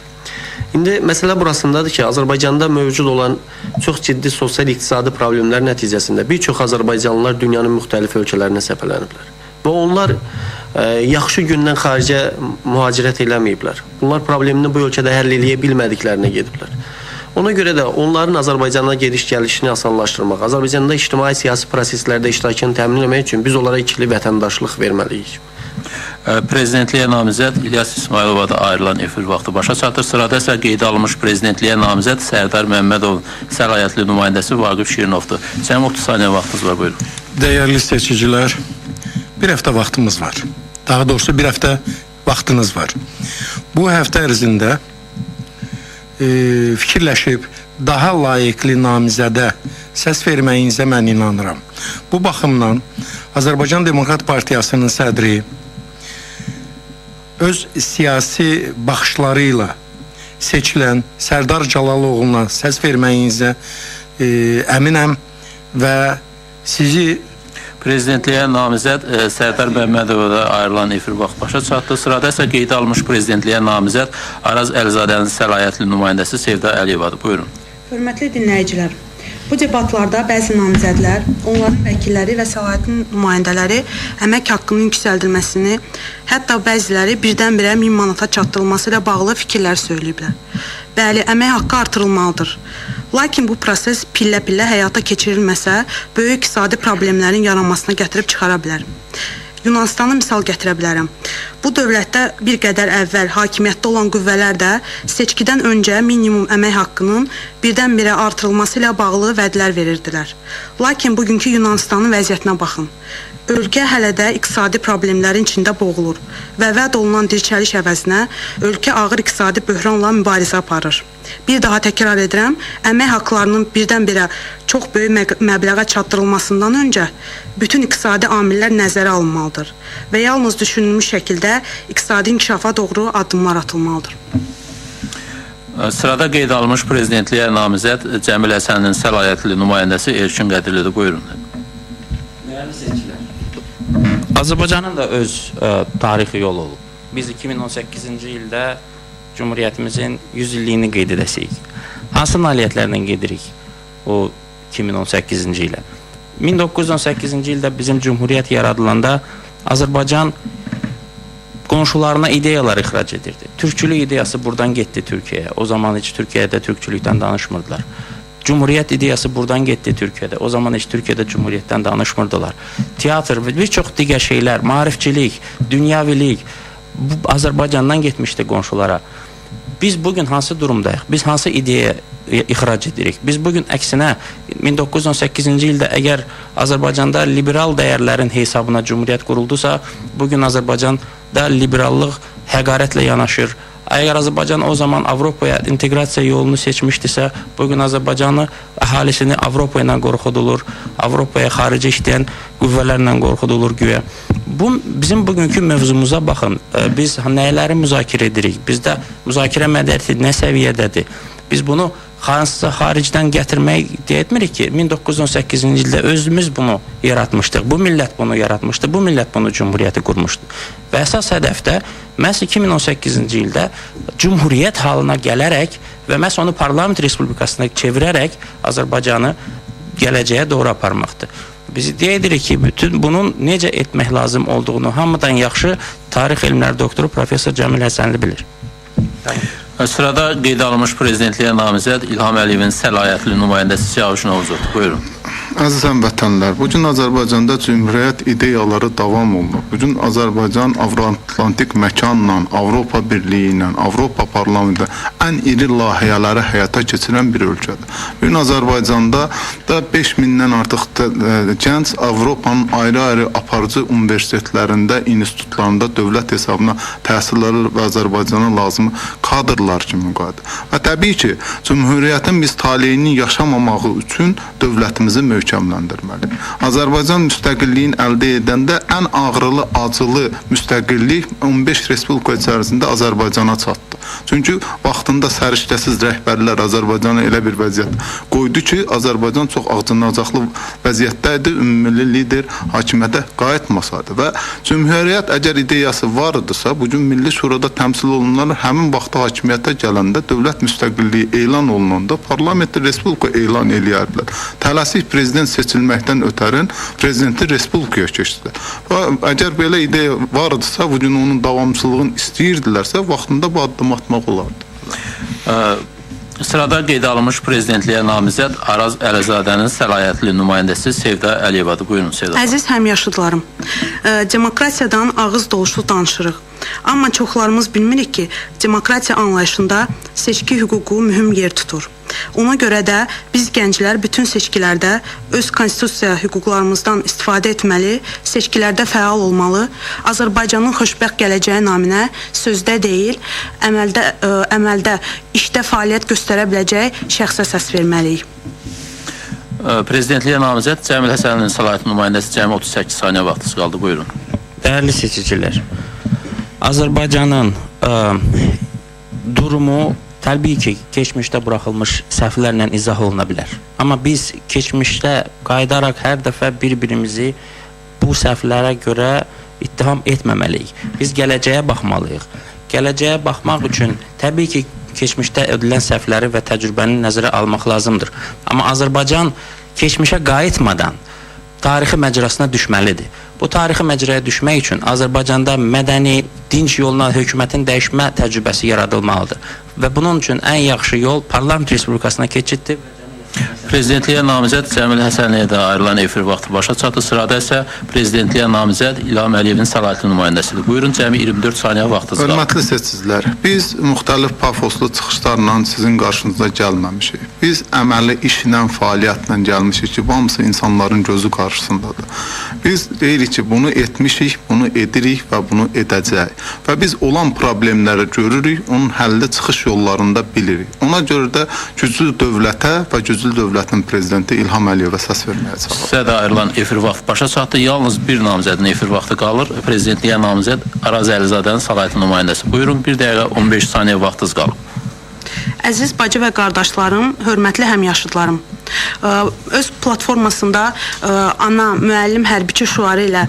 İndi məsələ burasındadır ki, Azərbaycanda mövcud olan çox ciddi sosial-iqtisadi problemlər nəticəsində bir çox azərbaycanlılar dünyanın müxtəlif ölkələrinə səpələniblər. Və onlar yaxşı gündən xaricə mühacirət eləməyiblər. Bunlar problemini bu ölkədə həll eləyə bilmədiklərinə gediblər. Ona görə də onların Azərbaycana gediş-gəlişini asanlaşdırmaq, Azərbaycanda ictimai-siyasi proseslərdə iştirakını təmin etmək üçün biz onlara ikili vətəndaşlıq verməliyik. Prezidentliyə namizəd İlyas İsmayılova da ayrılan efir vaxtı başa çatır. Sırada isə qeydə alınmış prezidentliyə namizəd Sərdar Məmmədovun səlahiyyətli nümayəndəsi Vaqif Şirinovdur. Cəmi 30 saniyə vaxtınız var, buyurun. Dəyərli seçicilər, bir həftə vaxtımız var. Daha doğrusu bir həftə vaxtınız var. Bu həftə ərzində fikirləşib daha layiqli namizədə səs verməyinizə mən inanıram. Bu baxımdan Azərbaycan Demokrat Partiyasının sədri öz siyasi baxışları ilə seçilən Sərdar Cəlaloğluna səs verməyinizə əminəm və sizi Prezidentliyə namizəd Sərdar Məmmədova da ayrılan efir vaxt başa çatdı. Sırada isə qeydə alınmış prezidentliyə namizəd Araz Əlizadənin səlahiyyətli nümayəndəsi Sevda Əliyevadır. Buyurun. Hörmətli dinləyicilər, bu debatlarda bəzi namizədlər, onların vəkilləri və səlahiyyətli nümayəndələri əmək haqqının yüksəldilməsini, hətta bəziləri birdən-birə 1000 manata çatdırılması ilə bağlı fikirlər söyləyiblər. Bəli, əmək haqqı artırılmalıdır. Lakin bu proses pillə-pillə həyata keçirilməsə, böyük iqtisadi problemlərin yaranmasına gətirib çıxara bilər. Yunanistanı misal gətirə bilərəm. Bu dövlətdə bir qədər əvvəl hakimiyyətdə olan qüvvələr də seçkidən öncə minimum əmək haqqının birdən-birə artırılması ilə bağlı vədlər verirdilər. Lakin bugünkü Yunanistanın vəziyyətinə baxın. Ölkə hələ də iqtisadi problemlərin içində boğulur və vəd olunan dirçəliş əvəzinə ölkə ağır iqtisadi böhranla mübarizə aparır. Bir daha təkrar edirəm, əmək haqlarının birdən-birə çox böyük məbləğə çatdırılmasından öncə bütün iqtisadi amillər nəzərə alınmalıdır və yalnız düşünülmüş şəkildə iqtisadi inkişafa doğru addımlar atılmalıdır. Sırada qeyd alınmış prezidentliyə namizəd Cəmil Həsənlinin səlahiyyətli nümayəndəsi Erkin Qədirlidir. Buyurun. Dəyərli seçicilər, Azərbaycanın da öz tarixi yolu olub. Biz 2018-ci ildə Cumhuriyyətimizin 100 illiyini qeyd edəsiyik. Hansı nailiyyətlərlə gedirik o 2018-ci ilə? 1918-ci ildə bizim Cumhuriyyət yaradılanda Azərbaycan qonşularına ideyalar ixrac edirdi. Türkçülük ideyası buradan getdi Türkiyəyə. O zaman heç Türkiyədə türkçülükdən danışmırdılar. Cumhuriyyət ideyası buradan getdi Türkiyədə. O zaman heç Türkiyədə cumhuriyyətdən danışmırdılar. Teatr və bir çox digər şeylər, maarifçilik, dünyavilik bu Azərbaycandan getmişdi qonşulara. Biz bugün hansı durumdayıq? Biz hansı ideya ixrac edirik? Biz bugün əksinə 1918-ci ildə əgər Azərbaycanda liberal dəyərlərin hesabına cumhuriyyət quruldusa, bugün Azərbaycanda liberallıq həqarətlə yanaşır. Əgər Azərbaycan o zaman Avropaya inteqrasiya yolunu seçmişdisə, bugün Azərbaycanı əhalisini Avropa ilə qorxudulur, Avropaya xarici işləyən qüvvələrlə qorxudulur güya. Bu bizim bugünkü mövzumuza baxın. Biz nələri müzakirə edirik? Bizdə müzakirə mədəniyyəti nə səviyyədədir? Biz bunu hansısa xaricdən gətirmək deyə etmirik ki, 1918-ci ildə özümüz bunu yaratmışdıq. Bu millət bunu yaratmışdı. Bu millət bunu cumhuriyyəti qurmuşdu. Və əsas hədəf də məhz 2018-ci ildə cumhuriyyət halına gələrək və məhz onu parlament respublikasına çevirərək Azərbaycanı gələcəyə doğru aparmaqdır. Biz iddia edirik ki, bütün bunun necə etmək lazım olduğunu hamıdan yaxşı tarix elmləri doktoru professor Cəmil Həsənli bilir. Sırada qeyd alınmış prezidentliyə namizəd İlham Əliyevin səlahiyyətli nümayəndəsi Siyavuş Novzod. Buyurun. Əziz həmvətənlər, bugün Azərbaycanda cümhuriyyət ideyaları davam olunur. Bugün Azərbaycan Avroatlantik məkanla, Avropa Birliyi ilə, Avropa Parlamentində ən iri layihələri həyata keçirən bir ölkədir. Bugün Azərbaycanda da 5000-dən artıq gənc Avropanın ayrı-ayrı aparıcı universitetlərində, institutlarında dövlət hesabına təhsil alır və Azərbaycana lazımı kadrlar kimi qayıdır. Və təbii ki, cümhuriyyətin biz taleyinin yaşamamağı üçün dövlətimizi möhkəmləndirməli. Azərbaycan müstəqilliyin əldə edəndə ən ağrılı, acılı müstəqillik 15 respublika içərisində Azərbaycana çatdı. Çünki vaxtında səriştəsiz rəhbərlər Azərbaycanı elə bir vəziyyət qoydu ki, Azərbaycan çox acınacaqlı vəziyyətdə idi, ümummilli lider hakimiyyətə qayıtmasaydı. Və cümhuriyyət əgər ideyası var idisə, bugün Milli Şurada təmsil olunanlar həmin vaxtda hakimiyyətə gələndə, dövlət müstəqilliyi elan olunanda parlamentdə respublika elan eləyərdilər. Tələsik prezident seçilməkdən ötərin prezidenti respublikaya keçdilər. Və əgər belə ideya var idisə, bugün onun davamçılığını istəyirdilərsə, vaxtında bu addımı atmaq olardı. Sırada qeydə alınmış prezidentliyə namizəd Araz Əlizadənin səlahiyyətli nümayəndəsi Sevda Əliyevadır. Buyurun Sevda. Əziz həmyaşıdlarım, demokratiyadan ağız doluşlu danışırıq. Amma çoxlarımız bilmirik ki, demokratiya anlayışında seçki hüququ mühüm yer tutur. Ona görə də biz gənclər bütün seçkilərdə öz konstitusiya hüquqlarımızdan istifadə etməli, seçkilərdə fəal olmalı, Azərbaycanın xoşbəxt gələcəyi naminə sözdə deyil, əməldə işdə fəaliyyət göstərə biləcək şəxsə səs verməliyik. Prezidentliyə namizəd Cəmil Həsənlinin səlahiyyətli nümayəndəsi cəmi 38 saniyə vaxtınız qaldı. Buyurun. Dəyərli seçicilər, Azərbaycanın durumu təbii ki, keçmişdə buraxılmış səhvlərlə izah oluna bilər. Amma biz keçmişdə qayıdaraq hər dəfə bir-birimizi bu səhvlərə görə ittiham etməməliyik. Biz gələcəyə baxmalıyıq. Gələcəyə baxmaq üçün təbii ki, keçmişdə edilən səhvləri və təcrübəni nəzərə almaq lazımdır. Amma Azərbaycan keçmişə qayıtmadan tarixi məcrasına düşməlidir. Bu tarixi məcraya düşmək üçün Azərbaycanda mədəni, dinc yolla hökumətin dəyişmə təcrübəsi yaradılmalıdır. Və bunun üçün ən yaxşı yol parlament respublikasına keçiddir. Prezidentliyə namizəd Cəmil Həsənliyə də ayrılan efir vaxtı başa çatdı. Sırada isə prezidentliyə namizəd İlham Əliyevin səlahiyyətli nümayəndəsidir. Buyurun, cəmi 24 saniyə vaxtınız qaldı. Hörmətli seçicilər, biz müxtəlif pafoslu çıxışlarla sizin qarşınıza gəlməmişik. Biz əməli işlə, fəaliyyətlə gəlmişik ki, hamısı insanların gözü qarşısındadır. Biz deyirik ki, bunu etmişik, bunu edirik və bunu edəcəyik. Və biz olan problemləri görürük, onun həlli çıxış yollarını da bilirik. Ona görə də güclü dövlətə və güclü dövlətin prezidenti İlham Əliyevə səs verməyə çağırır. Sizə də ayrılan efir vaxtı başa çatdı. Yalnız bir namizədin efir vaxtı qalır. Prezidentliyə namizəd Araz Əlizadənin səlahiyyətli nümayəndəsi. Buyurun, 1 dəqiqə 15 saniyə vaxtınız qalıb. Əziz bacı və qardaşlarım, hörmətli həmyaşıdlarım, öz platformasında ana, müəllim, hərbiçi şüarı ilə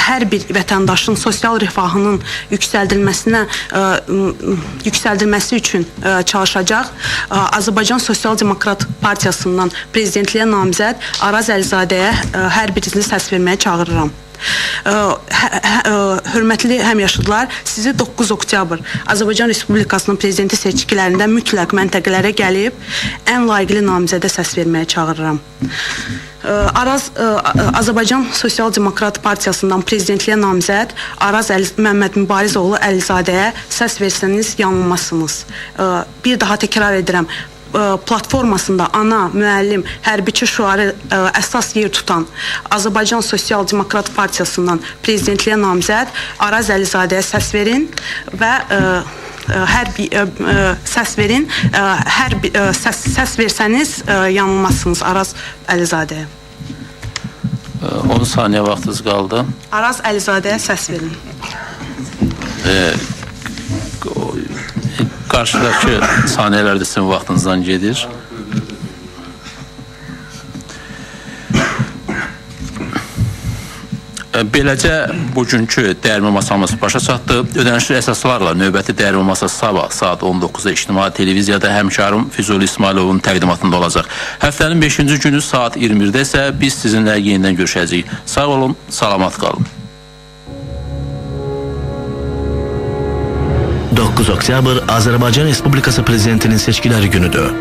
hər bir vətəndaşın sosial rifahının yüksəldilməsi üçün çalışacaq Azərbaycan Sosial Demokrat Partiyasından prezidentliyə namizəd Araz Əlizadəyə hər birinizi səs verməyə çağırıram. Hörmətli həmyaşıdlar, sizi 9 oktyabr Azərbaycan Respublikasının prezidenti seçkilərində mütləq məntəqələrə gəlib ən layiqli namizədə səs verməyə çağırıram. Azərbaycan Sosial Demokrat Partiyasından prezidentliyə namizəd Araz Məmməd Mübarizoğlu Əlizadəyə səs versəniz yanılmazsınız. Bir daha təkrar edirəm. Platformasında ana, müəllim, hərbiçi şüarı əsas yer tutan Azərbaycan Sosial Demokrat Partiyasından prezidentliyə namizəd Araz Əlizadəyə səs verin və səs verin. Səs versəniz yanılmazsınız Araz Əlizadəyə. 10 saniyə vaxtınız qaldı. Araz Əlizadəyə səs verin. Qarşıdakı saniyələr də sizin vaxtınızdan gedir. Beləcə bugünkü dəyirmi masamız başa çatdı. Ödənişli əsaslarla növbəti dəyirmi masa sabah saat 19-da İctimai Televiziyada həmkarım Füzuli İsmailovun təqdimatında olacaq. Həftənin 5-ci günü saat 21-də isə biz sizinlə yenidən görüşəcəyik. Sağ olun, salamat qalın. 9 oktyabr Azərbaycan Respublikası Prezidentinin seçkiləri günüdür.